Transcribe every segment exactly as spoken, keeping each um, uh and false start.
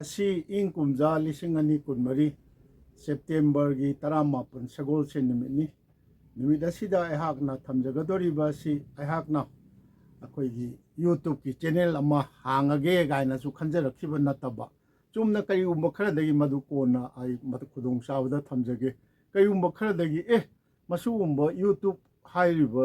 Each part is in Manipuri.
ꯉꯁꯤ ꯏꯪ ꯀꯨꯝꯖꯥ ꯂꯤꯁꯤꯡ ꯑꯅꯤ ꯀꯨꯟꯃꯔꯤ, ꯁꯦꯞꯇꯦꯝꯕꯔꯒꯤ ꯇꯔꯥꯃꯥꯄꯟ, ꯁꯒꯣꯜꯁꯦꯟ ꯅꯨꯃꯤꯠꯅꯤ꯫ ꯅꯨꯃꯤꯠ ꯑꯁꯤꯗ ꯑꯩꯍꯥꯛꯅ ꯊꯝꯖꯒꯗꯧꯔꯤꯕ ꯑꯁꯤ, ꯑꯩꯍꯥꯛꯅ ꯑꯩꯈꯣꯏꯒꯤ YouTubeꯀꯤ channel ꯑꯃ ꯍꯥꯡꯉꯒꯦ ꯀꯥꯏꯅꯁꯨ ꯈꯟꯖꯔꯛꯈꯤꯕ ꯅꯠꯇꯕ, ꯆꯨꯝꯅ ꯀꯔꯤꯒꯨꯝꯕ ꯈꯔꯗꯒꯤ ꯃꯗꯨ ꯀꯣꯟꯅ ꯑꯩ ꯃꯗꯨ ꯈꯨꯗꯣꯡꯆꯥꯕꯗ ꯊꯝꯖꯒꯦ꯫ ꯀꯔꯤꯒꯨꯝꯕ ꯈꯔꯗꯒꯤ, ꯑꯦ, ꯃꯁꯤꯒꯨꯝꯕ YouTube ꯍꯥꯏꯔꯤꯕ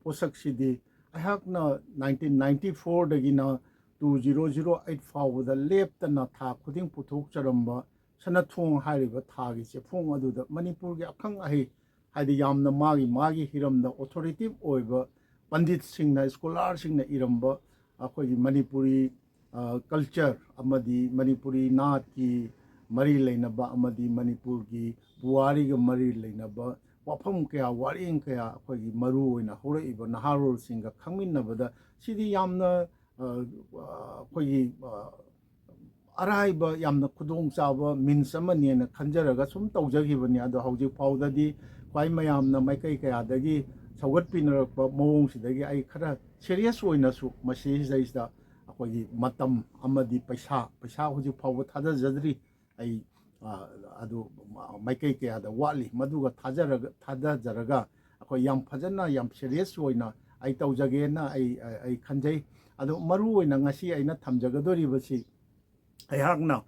ꯄꯣꯠꯁꯛꯁꯤꯗꯤ ꯑꯩꯍꯥꯛꯅ nineteen ninety fourꯗꯒꯤꯅ two zero zero eight ꯐꯥꯎꯕꯗ ꯂꯦꯞꯇꯅ ꯊꯥ ꯈꯨꯗꯤꯡ ꯄꯨꯊꯣꯛꯆꯔꯝꯕ ꯁꯅꯥꯊꯣꯡ ꯍꯥꯏꯔꯤꯕ ꯊꯥꯒꯤ ꯆꯦꯐꯣꯡ ꯑꯗꯨꯗ ꯃꯅꯤꯄꯨꯔꯒꯤ ꯑꯈꯪ ꯑꯍꯩ, ꯍꯥꯏꯗꯤ ꯌꯥꯝꯅ ꯃꯥꯒꯤ ꯃꯥꯒꯤ ꯍꯤꯔꯝꯗ authoritative ꯑꯣꯏꯕ ꯄꯟꯗꯤꯠꯁꯤꯡꯅ, scholarꯁꯤꯡꯅ ꯏꯔꯝꯕ ꯑꯩꯈꯣꯏꯒꯤ ꯃꯅꯤꯄꯨꯔꯤ, ꯑ, culture ꯑꯃꯗꯤ ꯃꯅꯤꯄꯨꯔꯤ ꯅꯥꯠꯀꯤ ꯃꯔꯤ ꯂꯩꯅꯕ ꯑꯃꯗꯤ ꯃꯅꯤꯄꯨꯔꯒꯤ ꯄꯨꯋꯥꯔꯤꯒ ꯃꯔꯤ ꯂꯩꯅꯕ ꯋꯥꯐꯝ ꯀꯌꯥ, ꯋꯥꯔꯦꯡ ꯀꯌꯥ ꯑꯩꯈꯣꯏꯒꯤ ꯃꯔꯨ ꯑꯣꯏꯅ ꯍꯧꯔꯛꯏꯕ ꯅꯍꯥꯔꯣꯜꯁꯤꯡꯒ ꯈꯪꯃꯤꯟꯅꯕꯗ ꯁꯤꯗꯤ ꯌꯥꯝꯅ, ꯑ, ꯑ, ꯑꯩꯈꯣꯏꯒꯤ, ꯑ, ꯑꯔꯥꯏꯕ, ꯌꯥꯝꯅ ꯈꯨꯗꯣꯡꯆꯥꯕ means ꯑꯃꯅꯦꯅ ꯈꯟꯖꯔꯒ ꯁꯨꯝ ꯇꯧꯖꯈꯤꯕꯅꯤ꯫ ꯑꯗꯣ ꯍꯧꯖꯤꯛ ꯐꯥꯎꯗꯗꯤ ꯈ꯭ꯋꯥꯏ ꯃꯌꯥꯝꯅ ꯃꯥꯏꯀꯩ ꯀꯌꯥꯗꯒꯤ ꯁꯧꯒꯠꯄꯤꯅꯔꯛꯄ ꯃꯑꯣꯡꯁꯤꯗꯒꯤ ꯑꯩ ꯈꯔ serious ꯑꯣꯏꯅꯁꯨ ꯃꯁꯤꯗꯩꯁꯤꯗ ꯑꯩꯈꯣꯏꯒꯤ ꯃꯇꯝ ꯑꯃꯗꯤ ꯄꯩꯁꯥ, ꯄꯩꯁꯥ ꯍꯧꯖꯤꯛ ꯐꯥꯎꯕ ꯊꯥꯗꯖꯗ꯭ꯔꯤ꯫ ꯑꯩ, ꯑ, ꯑꯗꯨ ꯃꯥꯏꯀꯩ ꯀꯌꯥꯗ ꯋꯥꯠꯂꯤ, ꯃꯗꯨꯒ ꯊꯥꯖꯔꯒ, ꯊꯥꯗꯖꯔꯒ ꯑꯩꯈꯣꯏ ꯌꯥꯝ ꯐꯖꯅ, ꯌꯥꯝ serious ꯑꯣꯏꯅ ꯑꯩ ꯇꯧꯖꯒꯦꯅ ꯑꯩ, ꯑꯩ ꯈꯟꯖꯩ꯫ ꯑꯗꯣ ꯃꯔꯨ ꯑꯣꯏꯅ ꯉꯁꯤ ꯑꯩꯅ ꯊꯝꯖꯒꯗꯧꯔꯤꯕꯁꯤ, ꯑꯩꯍꯥꯛꯅ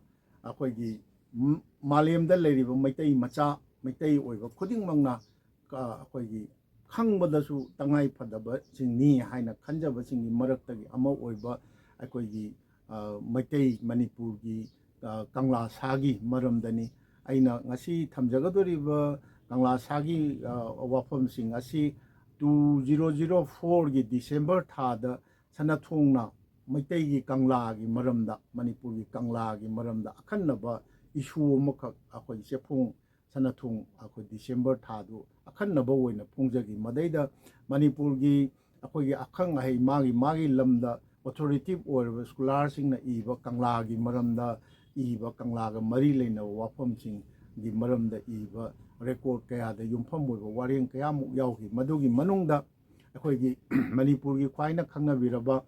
ꯑꯩꯈꯣꯏꯒꯤ ꯃ-, ꯃꯥꯂꯦꯝꯗ ꯂꯩꯔꯤꯕ ꯃꯩꯇꯩ ꯃꯆꯥ, ꯃꯩꯇꯩ ꯑꯣꯏꯕ ꯈꯨꯗꯤꯡꯃꯛꯅ ꯀ-, ꯑꯩꯈꯣꯏꯒꯤ ꯈꯪꯕꯗꯁꯨ ꯇꯉꯥꯏ ꯐꯗꯕꯁꯤꯡꯅꯤ ꯍꯥꯏꯅ ꯈꯟꯖꯕꯁꯤꯡꯒꯤ ꯃꯔꯛꯇꯒꯤ ꯑꯃ ꯑꯣꯏꯕ ꯑꯩꯈꯣꯏꯒꯤ, ꯑ, ꯃꯩꯇꯩ ꯃꯅꯤꯄꯨꯔꯒꯤ, ꯑ, ꯀꯪꯂꯥ ꯁꯥꯒꯤ ꯃꯔꯝꯗꯅꯤ꯫ ꯑꯩꯅ ꯉꯁꯤ ꯊꯝꯖꯒꯗꯧꯔꯤꯕ ꯀꯪꯂꯥ ꯁꯥꯒꯤ, ꯑ, ꯋꯥꯐꯝꯁꯤꯡ ꯑꯁꯤ two zero zero fourꯒꯤ December ꯊꯥꯗ ꯁꯅꯥꯊꯣꯡꯅ ꯃꯩꯇꯩꯒꯤ ꯀꯪꯂꯥꯒꯤ ꯃꯔꯝꯗ, ꯃꯅꯤꯄꯨꯔꯒꯤ ꯀꯪꯂꯥꯒꯤ ꯃꯔꯝꯗ ꯑꯈꯟꯅꯕ issue ꯑꯃꯈꯛ ꯑꯩꯈꯣꯏ ꯆꯦꯐꯣꯡ ꯁꯅꯥꯊꯣꯡ ꯑꯩꯈꯣꯏ December ꯊꯥꯗꯨ ꯑꯈꯟꯅꯕ ꯑꯣꯏꯅ ꯐꯣꯡꯖꯈꯤ꯫ ꯃꯗꯩꯗ ꯃꯅꯤꯄꯨꯔꯒꯤ ꯑꯩꯈꯣꯏꯒꯤ ꯑꯈꯪ ꯑꯍꯩ, ꯃꯥꯒꯤ ꯃꯥꯒꯤ ꯂꯝꯗ authoritative ꯑꯣꯏꯔꯕ scholarꯁꯤꯡꯅ ꯏꯕ ꯀꯪꯂꯥꯒꯤ ꯃꯔꯝꯗ ꯏꯕ, ꯀꯪꯂꯥꯒ ꯃꯔꯤ ꯂꯩꯅꯕ ꯋꯥꯐꯝꯁꯤꯡꯒꯤ ꯃꯔꯝꯗ ꯏꯕ record ꯀꯌꯥꯗ ꯌꯨꯝꯐꯝ ꯑꯣꯏꯕ ꯋꯥꯔꯦꯡ ꯀꯌꯥꯃꯨꯛ ꯌꯥꯎꯈꯤ꯫ ꯃꯗꯨꯒꯤ ꯃꯅꯨꯡꯗ ꯑꯩꯈꯣꯏꯒꯤ ꯃꯅꯤꯄꯨꯔꯒꯤ ꯈ꯭ꯋꯥꯏꯅ ꯈꯪꯅꯕꯤꯔꯕ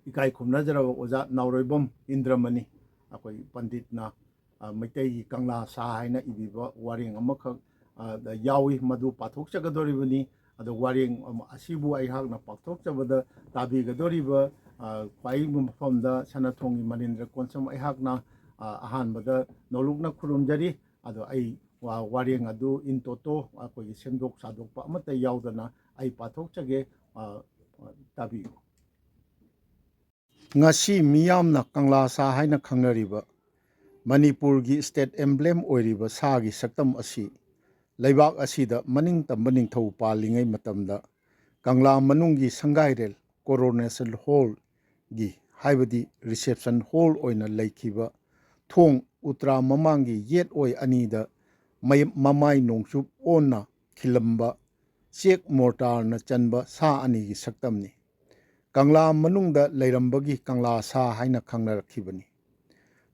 ꯏꯀꯥꯏ ꯈꯨꯝꯅꯖꯔꯕ ꯑꯣꯖꯥ ꯅꯥꯎꯔꯣꯏꯕꯝ ꯏꯟꯗ꯭ꯔꯃꯅꯤ, ꯑꯩꯈꯣꯏ ꯄꯟꯗꯤꯠꯅ, ꯑ, ꯃꯩꯇꯩꯒꯤ ꯀꯪꯂꯥ ꯁꯥ ꯍꯥꯏꯅ ꯏꯕꯤꯕ ꯋꯥꯔꯦꯡ ꯑꯃꯈꯛ, ꯑ, ꯗ ꯌꯥꯎꯏ꯫ ꯃꯗꯨ ꯄꯥꯊꯣꯛꯆꯒꯗꯧꯔꯤꯕꯅꯤ꯫ ꯑꯗꯣ ꯋꯥꯔꯦꯡ ꯑꯃ ꯑꯁꯤꯕꯨ ꯑꯩꯍꯥꯛꯅ ꯄꯥꯊꯣꯛꯆꯕꯗ ꯇꯥꯕꯤꯒꯗꯧꯔꯤꯕ, ꯑ, ꯈ꯭ꯋꯥꯏ ꯃꯐꯝꯗ ꯁꯅꯥꯊꯣꯡꯒꯤ ꯃꯅꯤꯟꯗ꯭ꯔ ꯀꯣꯟꯁꯝ ꯑꯩꯍꯥꯛꯅ, ꯑ, ꯑꯍꯥꯟꯕꯗ ꯅꯣꯂꯨꯛꯅ ꯈꯨꯔꯨꯝꯖꯔꯤ꯫ ꯑꯗꯣ ꯑꯩ ꯋꯥ-, ꯋꯥꯔꯦꯡ ꯑꯗꯨ in toto ꯑꯩꯈꯣꯏꯒꯤ ꯁꯦꯝꯗꯣꯛ ꯁꯥꯗꯣꯛꯄ ꯑꯃꯠꯇ ꯌꯥꯎꯗꯅ ꯑꯩ ꯄꯥꯊꯣꯛꯆꯒꯦ꯫ ꯑ, ꯇꯥꯕꯤꯌꯨ꯫ ꯉꯁꯤ ꯃꯤꯌꯥꯝꯅ ꯀꯪꯂꯥ ꯁꯥ ꯍꯥꯏꯅ ꯈꯪꯅꯔꯤꯕ ꯃꯅꯤꯄꯨꯔꯒꯤ state emblem ꯑꯣꯏꯔꯤꯕ ꯁꯥꯒꯤ ꯁꯛꯇꯝ ꯑꯁꯤ ꯂꯩꯕꯥꯛ ꯑꯁꯤꯗ ꯃꯅꯤꯡ ꯇꯝꯕ ꯅꯤꯡꯊꯧ ꯄꯥꯜꯂꯤꯉꯩ ꯃꯇꯝꯗ ꯀꯪꯂꯥ ꯃꯅꯨꯡꯒꯤ ꯁꯪꯒꯥꯏꯔꯦꯜ, coronation hallꯒꯤ, ꯍꯥꯏꯕꯗꯤ reception hall ꯑꯣꯏꯅ ꯂꯩꯈꯤꯕ ꯊꯣꯡ ꯎꯇ꯭ꯔꯥ ꯃꯃꯥꯡꯒꯤ ꯌꯦꯠ ꯑꯣꯏ ꯑꯅꯤꯗ ꯃꯩ-, ꯃꯃꯥꯏ ꯅꯣꯡꯆꯨꯞ ꯑꯣꯟꯅ ꯈꯤꯜꯂꯝꯕ ꯆꯦꯛ ꯃꯣꯔꯇꯥꯔꯅ ꯆꯟꯕ ꯁꯥ ꯑꯅꯤꯒꯤ ꯁꯛꯇꯝꯅꯤ꯫ ꯀꯪꯂꯥ ꯃꯅꯨꯡꯗ ꯂꯩꯔꯝꯕꯒꯤ ꯀꯪꯂꯥ ꯁꯥ ꯍꯥꯏꯅ ꯈꯪꯅꯔꯛꯈꯤꯕꯅꯤ꯫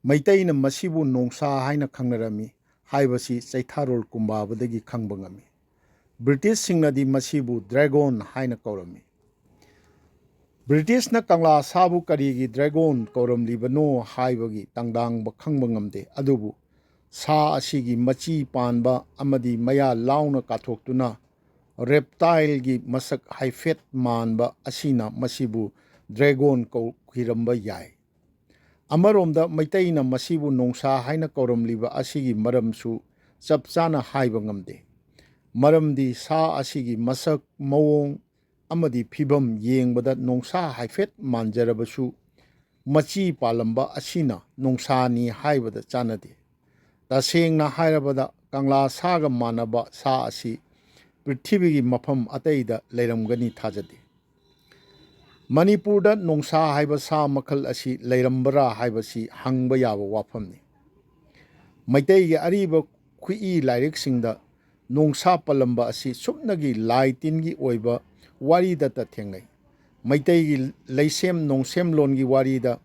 ꯃꯩꯇꯩꯅ ꯃꯁꯤꯕꯨ ꯅꯣꯡꯁꯥ ꯍꯥꯏꯅ ꯈꯪꯅꯔꯝꯃꯤ ꯍꯥꯏꯕꯁꯤ ꯆꯩꯊꯥꯔꯣꯜ ꯀꯨꯝꯕꯥꯕꯗꯒꯤ ꯈꯪꯕ ꯉꯝꯃꯤ꯫ ꯕ꯭ꯔꯤꯇꯤꯁꯁꯤꯡꯅꯗꯤ ꯃꯁꯤꯕꯨ dragon ꯍꯥꯏꯅ ꯀꯧꯔꯝꯃꯤ꯫ ꯕ꯭ꯔꯤꯇꯤꯁꯅ ꯀꯪꯂꯥ ꯁꯥꯕꯨ ꯀꯔꯤꯒꯤ dragon ꯀꯧꯔꯝꯂꯤꯕꯅꯣ ꯍꯥꯏꯕꯒꯤ ꯇꯪꯗꯥꯡꯕ ꯈꯪꯕ ꯉꯝꯗꯦ, ꯑꯗꯨꯕꯨ ꯁꯥ ꯑꯁꯤꯒꯤ ꯃꯆꯤ ꯄꯥꯟꯕ ꯑꯃꯗꯤ ꯃꯌꯥ ꯂꯥꯎꯅ ꯀꯥꯊꯣꯛꯇꯨꯅ reptileꯒꯤ ꯃꯁꯛ ꯍꯥꯏꯐꯦꯠ ꯃꯥꯟꯕ ꯑꯁꯤꯅ ꯃꯁꯤꯕꯨ dragon ꯀꯧꯈꯤꯔꯝꯕ ꯌꯥꯏ꯫ ꯑꯃꯔꯣꯝꯗ ꯃꯩꯇꯩꯅ ꯃꯁꯤꯕꯨ ꯅꯣꯡꯁꯥ ꯍꯥꯏꯅ ꯀꯧꯔꯝꯂꯤꯕ ꯑꯁꯤꯒꯤ ꯃꯔꯝꯁꯨ ꯆꯞ ꯆꯥꯅ ꯍꯥꯏꯕ ꯉꯝꯗꯦ꯫ ꯃꯔꯝꯗꯤ ꯁꯥ ꯑꯁꯤꯒꯤ ꯃꯁꯛ, ꯃꯑꯣꯡ ꯑꯃꯗꯤ ꯐꯤꯕꯝ ꯌꯦꯡꯕꯗ ꯅꯣꯡꯁꯥ ꯍꯥꯏꯐꯦꯠ ꯃꯥꯟꯖꯔꯕꯁꯨ, ꯃꯆꯤ ꯄꯥꯜꯂꯝꯕ ꯑꯁꯤꯅ ꯅꯣꯡꯁꯥꯅꯤ ꯍꯥꯏꯕꯗ ꯆꯥꯟꯅꯗꯦ꯫ ꯇꯁꯦꯡꯅ ꯍꯥꯏꯔꯕꯗ, ꯀꯪꯂꯥ ꯁꯥꯒ ꯃꯥꯟꯅꯕ ꯁꯥ ꯑꯁꯤ ꯄ꯭ꯔꯤꯊꯤꯕꯤꯒꯤ ꯃꯐꯝ ꯑꯇꯩꯗ ꯂꯩꯔꯝꯒꯅꯤ ꯊꯥꯖꯗꯦ꯫ ꯃꯅꯤꯄꯨꯔꯗ ꯅꯣꯡꯁꯥ ꯍꯥꯏꯕ ꯁꯥ ꯃꯈꯜ ꯑꯁꯤ ꯂꯩꯔꯝꯕ꯭ꯔꯥ ꯍꯥꯏꯕꯁꯤ ꯍꯪꯕ ꯌꯥꯕ ꯋꯥꯐꯝꯅꯤ꯫ ꯃꯩꯇꯩꯒꯤ ꯑꯔꯤꯕ ꯈꯨꯠꯏ ꯂꯥꯏꯔꯤꯛꯁꯤꯡꯗ ꯅꯣꯡꯁꯥ ꯄꯜꯂꯝꯕ ꯑꯁꯤ ꯁꯨꯞꯅꯒꯤ ꯂꯥꯏ ꯇꯤꯟꯒꯤ ꯑꯣꯏꯕ ꯋꯥꯔꯤꯗꯇ ꯊꯦꯡꯅꯩ꯫ ꯃꯩꯇꯩꯒꯤ ꯂꯩꯁꯦꯝ ꯅꯣꯡꯁꯦꯝꯂꯣꯟꯒꯤ ꯋꯥꯔꯤꯗ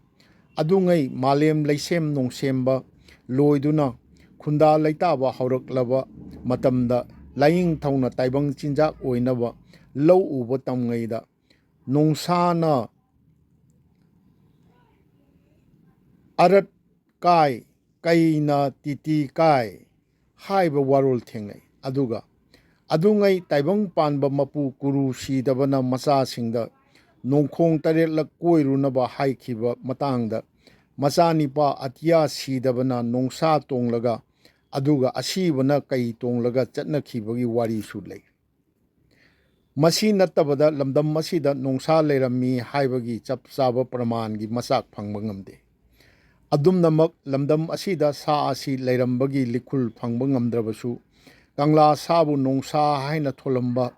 ꯑꯗꯨꯉꯩ ꯃꯥꯂꯦꯝ ꯂꯩꯁꯦꯝ ꯅꯣꯡꯁꯦꯝꯕ ꯂꯣꯏꯗꯨꯅ ꯈꯨꯟꯗꯥ ꯂꯩꯇꯥꯕ ꯍꯧꯔꯛꯂꯕ ꯃꯇꯝꯗ ꯂꯥꯏꯅꯤꯡꯊꯧꯅ ꯇꯥꯏꯕꯪ ꯆꯤꯟꯖꯥꯛ ꯑꯣꯏꯅꯕ ꯂꯧ ꯎꯕ ꯇꯝꯉꯩꯗ ꯅꯣꯡꯁꯥꯅ ꯑꯔꯠ ꯀꯥꯏ, ꯀꯩꯅ ꯇꯤꯇꯤ ꯀꯥꯏ ꯍꯥꯏꯕ ꯋꯥꯔꯣꯜ ꯊꯦꯡꯅꯩ꯫ ꯑꯗꯨꯒ ꯑꯗꯨꯉꯩ ꯇꯥꯏꯕꯪ ꯄꯥꯟꯕ ꯃꯄꯨ ꯀꯨꯔꯨ ꯁꯤꯗꯕꯅ ꯃꯆꯥꯁꯤꯡꯗ ꯅꯣꯡꯈꯣꯡ ꯇꯔꯦꯠꯂꯛ ꯀꯣꯏꯔꯨꯅꯕ ꯍꯥꯏꯈꯤꯕ ꯃꯇꯥꯡꯗ ꯃꯆꯥꯅꯤꯄꯥ ꯑꯇꯤꯌꯥ ꯁꯤꯗꯕꯅ ꯅꯣꯡꯁꯥ ꯇꯣꯡꯂꯒ ꯑꯗꯨꯒ ꯑꯁꯤꯕꯅ ꯀꯩ ꯇꯣꯡꯂꯒ ꯆꯠꯅꯈꯤꯕꯒꯤ ꯋꯥꯔꯤꯁꯨ ꯂꯩ꯫ ꯃꯁꯤ ꯅꯠꯇꯕꯗ ꯂꯝꯗꯝ ꯑꯁꯤꯗ ꯅꯣꯡꯁꯥ ꯂꯩꯔꯝꯃꯤ ꯍꯥꯏꯕꯒꯤ ꯆꯞ ꯆꯥꯕ ꯄ꯭ꯔꯃꯥꯟꯒꯤ ꯃꯆꯥꯛ ꯐꯪꯕ ꯉꯝꯗꯦ꯫ ꯑꯗꯨꯝꯅꯃꯛ ꯂꯝꯗꯝ ꯑꯁꯤꯗ ꯁꯥ ꯑꯁꯤ ꯂꯩꯔꯝꯕꯒꯤ ꯂꯤꯈꯨꯜ ꯐꯪꯕ ꯉꯝꯗ꯭ꯔꯕꯁꯨ ꯀꯪꯂꯥ ꯁꯥꯕꯨ ꯅꯣꯡꯁꯥ ꯍꯥꯏꯅ ꯊꯣꯜꯂꯝꯕ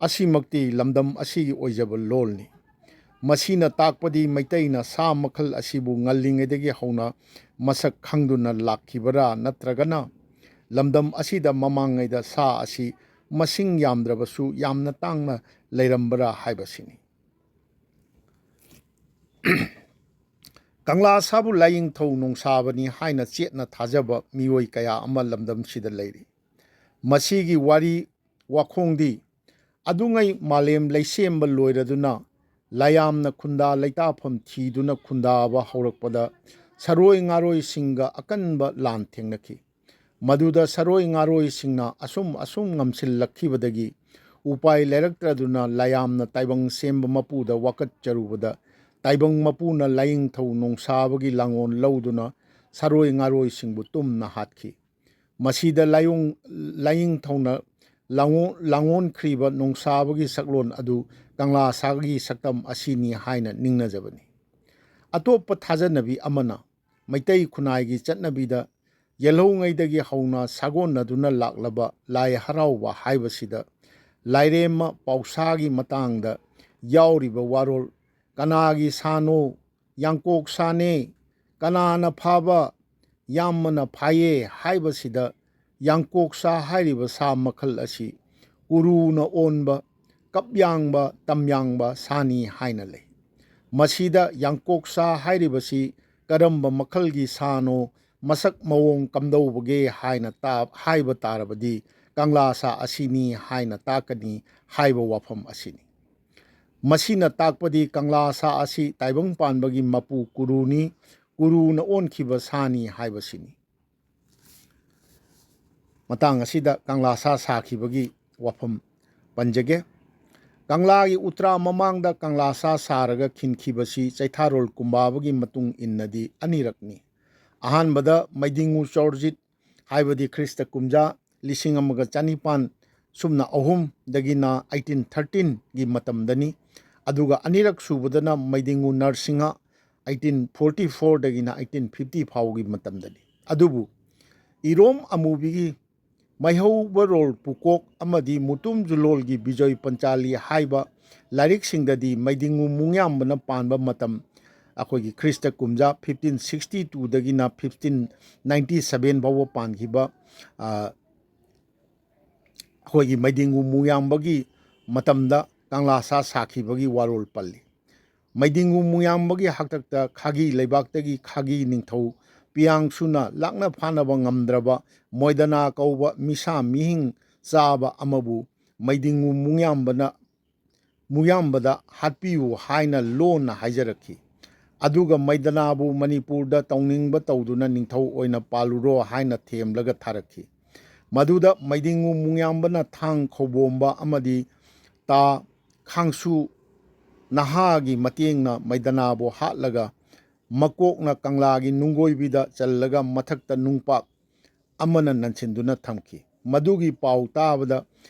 ꯑꯁꯤꯃꯛꯇꯤ ꯂꯝꯗꯝ ꯑꯁꯤꯒꯤ ꯑꯣꯏꯖꯕ ꯂꯣꯜꯅꯤ꯫ ꯃꯁꯤꯅ ꯇꯥꯛꯄꯗꯤ ꯃꯩꯇꯩꯅ ꯁꯥ ꯃꯈꯜ ꯑꯁꯤꯕꯨ ꯉꯜꯂꯤꯉꯩꯗꯒꯤ ꯍꯧꯅ ꯃꯁꯛ ꯈꯪꯗꯨꯅ ꯂꯥꯛꯈꯤꯕꯔꯥ ꯅꯠꯇ꯭ꯔꯒꯅ ꯂꯝꯗꯝ ꯑꯁꯤꯗ ꯃꯃꯥꯡꯉꯩꯗ ꯁꯥ ꯑꯁꯤ ꯃꯁꯤꯡ ꯌꯥꯝꯗ꯭ꯔꯕꯁꯨ ꯌꯥꯝꯅ ꯇꯥꯡꯅ ꯂꯩꯔꯝꯕꯔꯥ ꯍꯥꯏꯕꯁꯤꯅꯤ꯫ ꯀꯪꯂꯥ ꯁꯥꯕꯨ ꯂꯥꯏꯌꯦꯡꯊꯧ ꯅꯣꯡꯁꯥꯕꯅꯤ ꯍꯥꯏꯅ ꯆꯦꯠꯅ ꯊꯥꯖꯕ ꯃꯤꯑꯣꯏ ꯀꯌꯥ ꯑꯃ ꯂꯝꯗꯝꯁꯤꯗ ꯂꯩꯔꯤ꯫ ꯃꯁꯤꯒꯤ ꯋꯥꯔꯤ ꯋꯥꯈꯣꯡꯗꯤ ꯑꯗꯨꯉꯩ ꯃꯥꯂꯦꯝ ꯂꯩꯁꯦꯝꯕ ꯂꯣꯏꯔꯗꯨꯅ ꯂꯥꯌꯥꯝꯅ ꯈꯨꯟꯗꯥ ꯂꯩꯇꯥꯐꯝ ꯊꯤꯗꯨꯅ ꯈꯨꯟꯗꯥꯕ ꯍꯧꯔꯛꯄꯗ ꯁꯔꯣꯏ ꯉꯥꯔꯣꯏꯁꯤꯡꯒ ꯑꯀꯟꯕ ꯂꯥꯟ ꯊꯦꯡꯅꯈꯤ꯫ ꯃꯗꯨꯗ ꯁꯔꯣꯏ ꯉꯥꯔꯣꯏꯁꯤꯡꯅ ꯑꯁꯨꯝ ꯑꯁꯨꯝ ꯉꯝꯁꯤꯜꯂꯛꯈꯤꯕꯗꯒꯤ ꯎꯄꯥꯏ ꯂꯩꯔꯛꯇ꯭ꯔꯗꯨꯅ ꯂꯥꯌꯥꯝꯅ ꯇꯥꯏꯕꯪ ꯁꯦꯝꯕ ꯃꯄꯨꯗ ꯋꯥꯀꯠꯆꯔꯨꯕꯗ ꯇꯥꯏꯕꯪ ꯃꯄꯨꯅ ꯂꯥꯏꯌꯦꯡꯊꯧ ꯅꯣꯡꯁꯥꯕꯒꯤ ꯂꯥꯡꯑꯣꯟ ꯂꯧꯗꯨꯅ ꯁꯔꯣꯏ ꯉꯥꯔꯣꯏꯁꯤꯡꯕꯨ ꯇꯨꯝꯅ ꯍꯥꯠꯈꯤ꯫ ꯃꯁꯤꯗ ꯂꯥꯏꯌꯣꯡ-, ꯂꯥꯏꯌꯦꯡꯊꯧꯅ ꯂꯥꯡꯑꯣ-, ꯂꯥꯡꯑꯣꯟꯈ꯭ꯔꯤꯕ ꯅꯣꯡꯁꯥꯕꯒꯤ ꯁꯛꯂꯣꯟ ꯑꯗꯨ ꯀꯪꯂꯥ ꯁꯥꯒꯤ ꯁꯛꯇꯝ ꯑꯁꯤꯅꯤ ꯍꯥꯏꯅ ꯅꯤꯡꯅꯖꯕꯅꯤ꯫ ꯑꯇꯣꯞꯄ ꯊꯥꯖꯅꯕꯤ ꯑꯃꯅ ꯃꯩꯇꯩ ꯈꯨꯟꯅꯥꯏꯒꯤ ꯆꯠꯅꯕꯤꯗ ꯌꯦꯜꯍꯧꯉꯩꯗꯒꯤ ꯍꯧꯅ ꯁꯥꯒꯣꯟꯅꯗꯨꯅ ꯂꯥꯛꯂꯕ ꯂꯥꯏ ꯍꯔꯥꯎꯕ ꯍꯥꯏꯕꯁꯤꯗ ꯂꯥꯏꯔꯦꯝꯃ ꯄꯥꯎꯁꯥꯒꯤ ꯃꯇꯥꯡꯗ ꯌꯥꯎꯔꯤꯕ ꯋꯥꯔꯣꯜ "ꯀꯅꯥꯒꯤ ꯁꯥꯅꯣ? ꯌꯥꯡꯀꯣꯛ ꯁꯥꯅꯦ꯫ ꯀꯅꯥꯅ ꯐꯥꯕ? ꯌꯥꯝꯕꯅ ꯐꯥꯏꯌꯦ" ꯍꯥꯏꯕꯁꯤꯗ ꯌꯥꯡꯀꯣꯛ ꯁꯥ ꯍꯥꯏꯔꯤꯕ ꯁꯥ ꯃꯈꯜ ꯑꯁꯤ ꯀꯨꯔꯨꯅ ꯑꯣꯟꯕ, ꯀꯞꯌꯥꯡꯕ, ꯇꯝꯌꯥꯡꯕ ꯁꯥꯅꯤ ꯍꯥꯏꯅ ꯂꯩ꯫ ꯃꯁꯤꯗ ꯌꯥꯡꯀꯣꯛ ꯁꯥ ꯍꯥꯏꯔꯤꯕꯁꯤ ꯀꯔꯝꯕ ꯃꯈꯜꯒꯤ ꯁꯥꯅꯣ, ꯃꯁꯛ ꯃꯑꯣꯡ ꯀꯝꯗꯧꯕꯒꯦ ꯍꯥꯏꯅ ꯇꯥ-, ꯍꯥꯏꯕ ꯇꯥꯔꯕꯗꯤ ꯀꯪꯂꯥ ꯁꯥ ꯑꯁꯤꯅꯤ ꯍꯥꯏꯅ ꯇꯥꯛꯀꯅꯤ ꯍꯥꯏꯕ ꯋꯥꯐꯝ ꯑꯁꯤꯅꯤ꯫ ꯃꯁꯤꯅ ꯇꯥꯛꯄꯗꯤ ꯀꯪꯂꯥ ꯁꯥ ꯑꯁꯤ ꯇꯥꯏꯕꯪ ꯄꯥꯟꯕꯒꯤ ꯃꯄꯨ ꯀꯨꯔꯨꯅꯤ꯫ ꯎꯔꯨꯅ ꯑꯣꯟꯈꯤꯕ ꯁꯥꯅꯤ ꯍꯥꯏꯕꯁꯤꯅꯤ꯫ ꯃꯇꯥꯡ ꯑꯁꯤꯗ ꯀꯪꯂꯥ ꯁꯥ ꯁꯥꯈꯤꯕꯒꯤ ꯋꯥꯐꯝ ꯄꯟꯖꯒꯦ꯫ ꯀꯪꯂꯥꯒꯤ ꯎꯇ꯭ꯔꯥ ꯃꯃꯥꯡꯗ ꯀꯪꯂꯥ ꯁꯥ ꯁꯥꯔꯒ ꯈꯤꯟꯈꯤꯕꯁꯤ ꯆꯩꯊꯥꯔꯣꯜ ꯀꯨꯝꯕꯥꯕꯒꯤ ꯃꯇꯨꯡ ꯏꯟꯅꯗꯤ ꯑꯅꯤꯔꯛꯅꯤ꯫ ꯑꯍꯥꯟꯕꯗ ꯃꯩꯗꯤꯡꯉꯨ ꯆꯣꯔꯖꯤꯠ, ꯍꯥꯏꯕꯗꯤ ꯈ꯭ꯔꯤꯁꯇ ꯀꯨꯝꯖꯥ ꯂꯤꯁꯤꯡ ꯑꯃꯒ ꯆꯅꯤꯄꯥꯟ ꯁꯨꯞꯅ ꯑꯍꯨꯝꯗꯒꯤꯅ ꯑꯩꯠꯇꯤꯟ ꯊꯥꯔꯇꯤꯟꯒꯤ ꯃꯇꯝꯗꯅꯤ꯫ ꯑꯗꯨꯒ ꯑꯅꯤꯔꯛ ꯁꯨꯕꯗꯅ ꯃꯩꯗꯤꯡꯉꯨ Narasimha, eighteen forty ꯐꯣꯔꯗꯒꯤꯅ eighteen fifty ꯐꯥꯎꯒꯤ ꯃꯇꯝꯗꯅꯤ꯫ ꯑꯗꯨꯕꯨ ꯏꯔꯣꯝ ꯑꯃꯨꯕꯤꯒꯤ ꯃꯩꯍꯧꯕꯔꯣꯜ ꯄꯨꯀꯣꯛ ꯑꯃꯗꯤ ꯃꯨꯇꯨꯝ ꯖꯨꯂꯣꯜꯒꯤ ꯕꯤꯖꯣꯏ ꯄꯟꯆꯥꯂꯤ ꯍꯥꯏꯕ ꯂꯥꯏꯔꯤꯛꯁꯤꯡꯗꯗꯤ ꯃꯩꯗꯤꯡꯉꯨ ꯃꯨꯡꯌꯥꯝꯕꯅ ꯄꯥꯟꯕ ꯃꯇꯝ ꯑꯩꯈꯣꯏꯒꯤ ꯈ꯭ꯔꯤꯁꯇ ꯀꯨꯝꯖꯥ ꯐꯤꯐꯇꯤꯟ ꯁꯤꯛꯁꯇꯤ ꯇꯨꯗꯒꯤꯅ ꯐꯤꯐꯇꯤꯟ ꯅꯥꯏꯟꯇꯤ ꯁꯚꯦꯟ ꯐꯥꯎꯕ ꯄꯥꯟꯈꯤꯕ, ꯑ, ꯑꯩꯈꯣꯏꯒꯤ ꯃꯩꯗꯤꯡꯉꯨ ꯃꯨꯡꯌꯥꯝꯕꯒꯤ ꯃꯇꯝꯗ ꯀꯪꯂꯥ ꯁꯥ ꯁꯥꯈꯤꯕꯒꯤ ꯋꯥꯔꯣꯜ ꯄꯜꯂꯤ꯫ ꯃꯩꯗꯤꯡꯉꯨ ꯃꯨꯡꯌꯥꯝꯕꯒꯤ ꯍꯥꯛꯇꯛꯇ ꯈꯥꯒꯤ ꯂꯩꯕꯥꯛꯇꯒꯤ ꯈꯥꯒꯤ ꯅꯤꯡꯊꯧ ꯄꯤꯌꯥꯡꯁꯨꯅ ꯂꯥꯛꯅ ꯐꯥꯅꯕ ꯉꯝꯗ꯭ꯔꯕ ꯃꯣꯏꯗꯅꯥ ꯀꯧꯕ ꯃꯤꯁꯥ ꯃꯤꯍꯤꯡ ꯆꯥꯕ ꯑꯃꯕꯨ ꯃꯩꯗꯤꯡꯉꯨ ꯃꯨꯡꯌꯥꯝꯕꯅ, ꯃꯨꯡꯌꯥꯝꯕꯗ ꯍꯥꯠꯄꯤꯌꯨ ꯍꯥꯏꯅ ꯂꯣꯟꯅ ꯍꯥꯏꯖꯔꯛꯈꯤ꯫ ꯑꯗꯨꯒ ꯃꯩꯗꯅꯥꯕꯨ ꯃꯅꯤꯄꯨꯔꯗ ꯇꯧꯅꯤꯡꯕ ꯇꯧꯗꯨꯅ ꯅꯤꯡꯊꯧ ꯑꯣꯏꯅ ꯄꯥꯜꯂꯨꯔꯣ ꯍꯥꯏꯅ ꯊꯦꯝꯂꯒ ꯊꯥꯔꯛꯈꯤ꯫ ꯃꯗꯨꯗ ꯃꯩꯗꯤꯡꯉꯨ ꯃꯨꯡꯌꯥꯝꯕꯅ ꯊꯥꯡ ꯈꯧꯕꯣꯝꯕ ꯑꯃꯗꯤ ꯇꯥ ꯈꯥꯡꯁꯨ ꯅꯍꯥꯒꯤ ꯃꯇꯦꯡꯅ ꯃꯩꯗꯅꯥꯕꯨ ꯍꯥꯠꯂꯒ ꯃꯀꯣꯛꯅ ꯀꯪꯂꯥꯒꯤ ꯅꯨꯡꯒꯣꯏꯕꯤꯗ ꯆꯜꯂꯒ ꯃꯊꯛꯇ ꯅꯨꯡꯄꯥꯛ ꯑꯃꯅ ꯅꯟꯁꯤꯟꯗꯨꯅ ꯊꯝꯈꯤ꯫ ꯃꯗꯨꯒꯤ ꯄꯥꯎ ꯇꯥꯕꯗ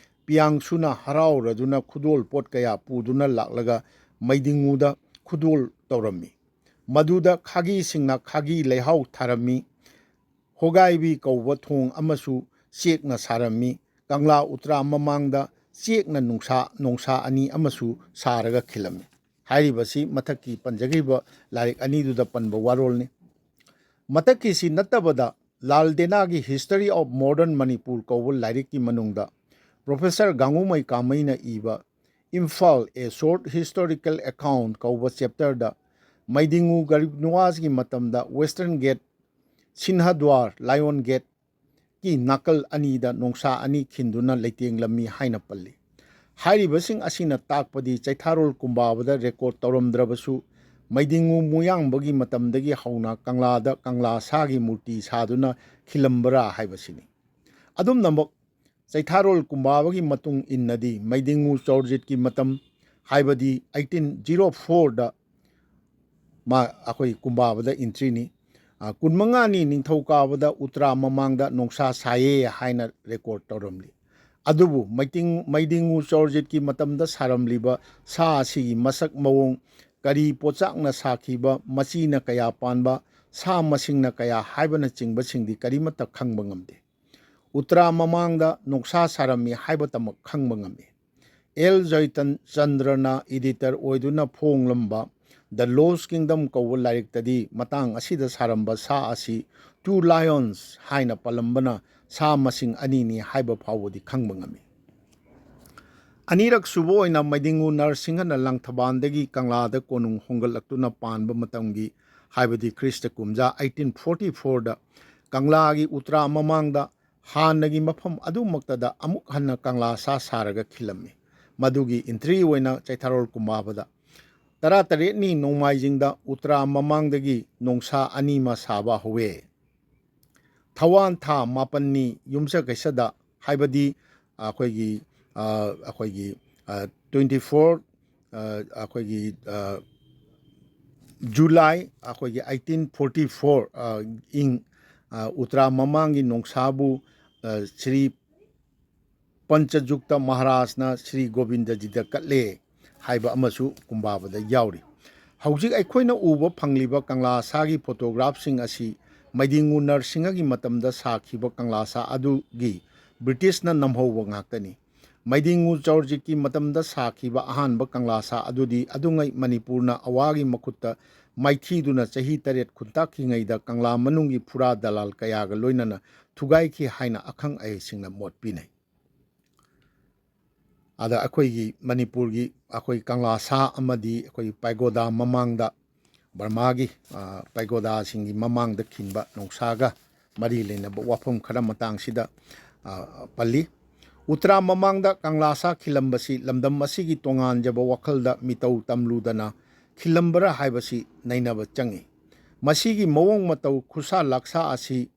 ꯄꯤꯌꯥꯡꯁꯨꯅ ꯍꯔꯥꯎꯔꯗꯨꯅ ꯈꯨꯗꯣꯜ ꯄꯣꯠ ꯀꯌꯥ ꯄꯨꯗꯨꯅ ꯂꯥꯛꯂꯒ ꯃꯩꯗꯤꯡꯉꯨꯗ ꯈꯨꯗꯣꯜ ꯇꯧꯔꯝꯃꯤ꯫ ꯃꯗꯨꯗ ꯈꯥꯒꯤꯁꯤꯡꯅ ꯈꯥꯒꯤ ꯂꯩꯍꯥꯎ ꯊꯥꯔꯝꯃꯤ꯫ ꯍꯣꯒꯥꯏꯕꯤ ꯀꯧꯕ ꯊꯣꯡ ꯑꯃꯁꯨ ꯆꯦꯛꯅ ꯁꯥꯔꯝꯃꯤ꯫ ꯀꯪꯂꯥ ꯎꯇ꯭ꯔꯥ ꯃꯃꯥꯡꯗ ꯆꯦꯛꯅ ꯅꯨꯡꯁꯥ, ꯅꯣꯡꯁꯥ ꯑꯅꯤ ꯑꯃꯁꯨ ꯁꯥꯔꯒ ꯈꯤꯜꯂꯝꯃꯤ꯫ ꯍꯥꯏꯔꯤꯕꯁꯤ ꯃꯊꯛꯀꯤ ꯄꯟꯖꯈ꯭ꯔꯤꯕ ꯂꯥꯏꯔꯤꯛ ꯑꯅꯤꯗꯨꯗ ꯄꯟꯕ ꯋꯥꯔꯣꯜꯅꯤ꯫ ꯃꯊꯛꯀꯤꯁꯤ ꯅꯠꯇꯕꯗ ꯂꯥꯜ ꯗꯦꯅꯥꯒꯤ History of Modern Manipur ꯀꯧꯕ ꯂꯥꯏꯔꯤꯛꯀꯤ ꯃꯅꯨꯡꯗ ꯄ꯭ꯔꯣꯐꯦꯁꯔ ꯒꯥꯡꯉꯨꯃꯩ ꯀꯥꯃꯩꯅ ꯏꯕ Imphal: A Short Historical Account ꯀꯧꯕ ꯆꯦꯞꯇꯔꯗ ꯃꯩꯗꯤꯡꯉꯨ ꯒꯔꯤꯕ ꯅꯨꯋꯥꯖꯒꯤ ꯃꯇꯝꯗ Western Gate, ꯁꯤꯟꯍꯗ꯭ꯋꯥꯔ, Lion Gate, ꯀꯤ ꯅꯥꯀꯜ ꯑꯅꯤꯗ ꯅꯣꯡꯁꯥ ꯑꯅꯤ ꯈꯤꯟꯗꯨꯅ ꯂꯩꯇꯦꯡꯂꯝꯃꯤ ꯍꯥꯏꯅ ꯄꯜꯂꯤ꯫ ꯍꯥꯏꯔꯤꯕꯁꯤꯡ ꯑꯁꯤꯅ ꯇꯥꯛꯄꯗꯤ ꯆꯩꯊꯥꯔꯣꯜ ꯀꯨꯝꯕꯥꯕꯗ ꯔꯦꯀꯣꯔꯗ ꯇꯧꯔꯝꯗ꯭ꯔꯕꯁꯨ ꯃꯩꯗꯤꯡꯉꯨ ꯃꯨꯌꯥꯡꯕꯒꯤ ꯃꯇꯝꯗꯒꯤ ꯍꯧꯅ ꯀꯪꯂꯥꯗ ꯀꯪꯂꯥ ꯁꯥꯒꯤ ꯃꯨꯔꯇꯤ ꯁꯥꯗꯨꯅ ꯈꯤꯜꯂꯝꯕꯔꯥ ꯍꯥꯏꯕꯁꯤꯅꯤ꯫ ꯑꯗꯨꯝꯅꯃꯛ ꯆꯩꯊꯥꯔꯣꯜ ꯀꯨꯝꯕꯥꯕꯒꯤ ꯃꯇꯨꯡ ꯏꯟꯅꯗꯤ ꯃꯩꯗꯤꯡꯉꯨ ꯆꯧꯔꯖꯤꯠꯀꯤ ꯃꯇꯝ, ꯍꯥꯏꯕꯗꯤ ꯑꯩꯠꯇꯤꯟ ꯖꯤꯔꯣ ꯐꯣꯔꯗ ꯃꯥ ꯑꯩꯈꯣꯏ ꯀꯨꯝꯕꯥꯕꯗ entryꯅꯤ꯫ ꯀꯨꯟꯃꯉꯥꯅꯤ ꯅꯤꯡꯊꯧꯀꯥꯕꯗ ꯎꯇ꯭ꯔꯥ ꯃꯃꯥꯡꯗ ꯅꯣꯡꯁꯥ ꯁꯥꯏꯌꯦ ꯍꯥꯏꯅ record ꯇꯧꯔꯝꯂꯤ꯫ ꯑꯗꯨꯕꯨ ꯃꯩꯗꯤꯡꯉꯨ ꯆꯧꯔꯖꯤꯠꯀꯤ ꯃꯇꯝꯗ ꯁꯥꯔꯝꯂꯤꯕ ꯁꯥ ꯑꯁꯤꯒꯤ ꯃꯁꯛ ꯃꯑꯣꯡ, ꯀꯔꯤ ꯄꯣꯠꯆꯥꯛꯅ ꯁꯥꯈꯤꯕ, ꯃꯆꯤꯅ ꯀꯌꯥ ꯄꯥꯟꯕ, ꯁꯥ ꯃꯁꯤꯡꯅ ꯀꯌꯥ ꯍꯥꯏꯕꯅꯆꯤꯡꯕꯁꯤꯡꯗꯤ ꯀꯔꯤꯃꯠꯇ ꯈꯪꯕ ꯉꯝꯗꯦ꯫ ꯎꯇ꯭ꯔꯥ ꯃꯃꯥꯡꯗ ꯅꯣꯡꯁꯥ ꯁꯥꯔꯝꯃꯤ ꯍꯥꯏꯕꯇꯃꯛ ꯈꯪꯕ ꯉꯝꯃꯤ꯫ ꯑꯦꯜ ꯖꯌꯆꯟꯗ꯭ꯔꯅ editor ꯑꯣꯏꯗꯨꯅ ꯐꯣꯡꯂꯝꯕ The Lost Kingdom ꯀꯧꯕ ꯂꯥꯏꯔꯤꯛꯇꯗꯤ ꯃꯇꯥꯡ ꯑꯁꯤꯗ ꯁꯥꯔꯝꯕ ꯁꯥ ꯑꯁꯤ two lions ꯍꯥꯏꯅ ꯄꯜꯂꯝꯕꯅ ꯁꯥ ꯃꯁꯤꯡ ꯑꯅꯤꯅꯤ ꯍꯥꯏꯕ ꯐꯥꯎꯕꯗꯤ ꯈꯪꯕ ꯉꯝꯃꯤ꯫ ꯑꯅꯤꯔꯛ ꯁꯨꯕ ꯑꯣꯏꯅ ꯃꯩꯗꯤꯡꯉꯨ ꯅꯔꯁꯤꯡꯍꯅ ꯂꯪꯊꯕꯥꯜꯗꯒꯤ ꯀꯪꯂꯥꯗ ꯀꯣꯅꯨꯡ ꯍꯣꯡꯒꯠꯂꯛꯇꯨꯅ ꯄꯥꯟꯕ ꯃꯇꯝꯒꯤ, ꯍꯥꯏꯕꯗꯤ ꯈ꯭ꯔꯤꯁꯇ ꯀꯨꯝꯖꯥ ꯑꯩꯠꯇꯤꯟ ꯐꯣꯔꯇꯤ ꯐꯣꯔꯗ ꯀꯪꯂꯥꯒꯤ ꯎꯇ꯭ꯔꯥ ꯃꯃꯥꯡꯗ ꯍꯥꯟꯅꯒꯤ ꯃꯐꯝ ꯑꯗꯨꯃꯛꯇꯗ ꯑꯃꯨꯛ ꯍꯟꯅ ꯀꯪꯂꯥ ꯁꯥ ꯁꯥꯔꯒ ꯈꯤꯜꯂꯝꯃꯤ꯫ ꯃꯗꯨꯒꯤ entry ꯑꯣꯏꯅ ꯆꯩꯊꯥꯔꯣꯜ ꯀꯨꯝꯕꯥꯕꯗ ꯇꯔꯥꯇꯔꯦꯠꯅꯤ ꯅꯣꯡꯃꯥꯏꯖꯤꯡꯗ ꯎꯇ꯭ꯔꯥ ꯃꯃꯥꯡꯗꯒꯤ ꯅꯣꯡꯁꯥ ꯑꯅꯤꯃ ꯁꯥꯕ ꯍꯧꯋꯦ꯫ ꯊꯋꯥꯟ ꯊꯥ ꯃꯥꯄꯟꯅꯤ ꯌꯨꯝꯁꯀꯩꯁꯗ, ꯍꯥꯏꯕꯗꯤ ꯑꯩꯈꯣꯏꯒꯤ, ꯑ, ꯑꯩꯈꯣꯏꯒꯤ, ꯑ, twenty four, ꯑ, ꯑꯩꯈꯣꯏꯒꯤ, ꯑ, ꯖꯨꯂꯥꯏ, ꯑꯩꯈꯣꯏꯒꯤ eighteen forty four, ꯑ, ꯏꯪ, ꯑ, ꯎꯇ꯭ꯔꯥ ꯃꯃꯥꯡꯒꯤ ꯅꯣꯡꯁꯥꯕꯨ, ꯑ, ꯁ꯭ꯔꯤ ꯄꯟꯆꯖꯨꯛꯇ ꯃꯍꯥꯔꯥꯖꯅ ꯁ꯭ꯔꯤ ꯒꯣꯕꯤꯟꯗꯖꯤꯗ ꯀꯠꯂꯦ ꯍꯥꯏꯕ ꯑꯃꯁꯨ ꯀꯨꯝꯕꯥꯕꯗ ꯌꯥꯎꯔꯤ꯫ ꯍꯧꯖꯤꯛ ꯑꯩꯈꯣꯏꯅ ꯎꯕ ꯐꯪꯂꯤꯕ ꯀꯪꯂꯥ ꯁꯥꯒꯤ photographꯁꯤꯡ ꯑꯁꯤ ꯃꯩꯗꯤꯡꯉꯨ ꯅꯔꯁꯤꯡꯍꯒꯤ ꯃꯇꯝꯗ ꯁꯥꯈꯤꯕ ꯀꯪꯂꯥ ꯁꯥ ꯑꯗꯨꯒꯤ ꯕ꯭ꯔꯤꯇꯤꯁꯅ ꯅꯝꯍꯧꯕ ꯉꯥꯛꯇꯅꯤ꯫ ꯃꯩꯗꯤꯡꯉꯨ ꯆꯧꯔꯖꯤꯠꯀꯤ ꯃꯇꯝꯗ ꯁꯥꯈꯤꯕ ꯑꯍꯥꯟꯕ ꯀꯪꯂꯥ ꯁꯥ ꯑꯗꯨꯗꯤ ꯑꯗꯨꯉꯩ ꯃꯅꯤꯄꯨꯔꯅ ꯑꯋꯥꯒꯤ ꯃꯈꯨꯠꯇ ꯃꯥꯏꯊꯤꯗꯨꯅ ꯆꯍꯤ ꯇꯔꯦꯠ ꯈꯨꯟꯇꯥꯛꯈꯤꯉꯩꯗ ꯀꯪꯂꯥ ꯃꯅꯨꯡꯒꯤ ꯐꯨꯔꯥ ꯗꯂꯥꯜ ꯀꯌꯥꯒ ꯂꯣꯏꯅꯅ ꯊꯨꯒꯥꯏꯈꯤ ꯍꯥꯏꯅ ꯑꯈꯪ ꯑꯍꯩꯁꯤꯡꯅ ꯃꯣꯠ ꯄꯤꯅꯩ꯫ ꯑꯗ ꯑꯩꯈꯣꯏꯒꯤ ꯃꯅꯤꯄꯨꯔꯒꯤ ꯑꯩꯈꯣꯏ ꯀꯪꯂꯥ ꯁꯥ ꯑꯃꯗꯤ ꯑꯩꯈꯣꯏ ꯄꯥꯏꯒꯣꯗꯥ ꯃꯃꯥꯡꯗ, ꯕꯔꯃꯥꯒꯤ, ꯑ, ꯄꯥꯏꯒꯣꯗꯥꯁꯤꯡꯒꯤ ꯃꯃꯥꯡꯗ ꯈꯤꯟꯕ ꯅꯣꯡꯁꯥꯒ ꯃꯔꯤ ꯂꯩꯅꯕ ꯋꯥꯐꯝ ꯈꯔ ꯃꯇꯥꯡꯁꯤꯗ, ꯑ, ꯄꯜꯂꯤ꯫ ꯎꯇ꯭ꯔꯥ ꯃꯃꯥꯡꯗ ꯀꯪꯂꯥ ꯁꯥ ꯈꯤꯜꯂꯝꯕꯁꯤ ꯂꯝꯗꯝ ꯑꯁꯤꯒꯤ ꯇꯣꯉꯥꯟꯖꯕ ꯋꯥꯈꯜꯗ ꯃꯤꯇꯧ ꯇꯝꯂꯨꯗꯅ ꯈꯤꯜꯂꯝꯕ꯭ꯔꯥ ꯍꯥꯏꯕꯁꯤ ꯅꯩꯅꯕ ꯆꯪꯏ꯫ ꯃꯁꯤꯒꯤ ꯃꯑꯣꯡ ꯃꯇꯧ, ꯈꯨꯠꯁꯥ ꯂꯥꯛꯁꯥ ꯑꯁꯤ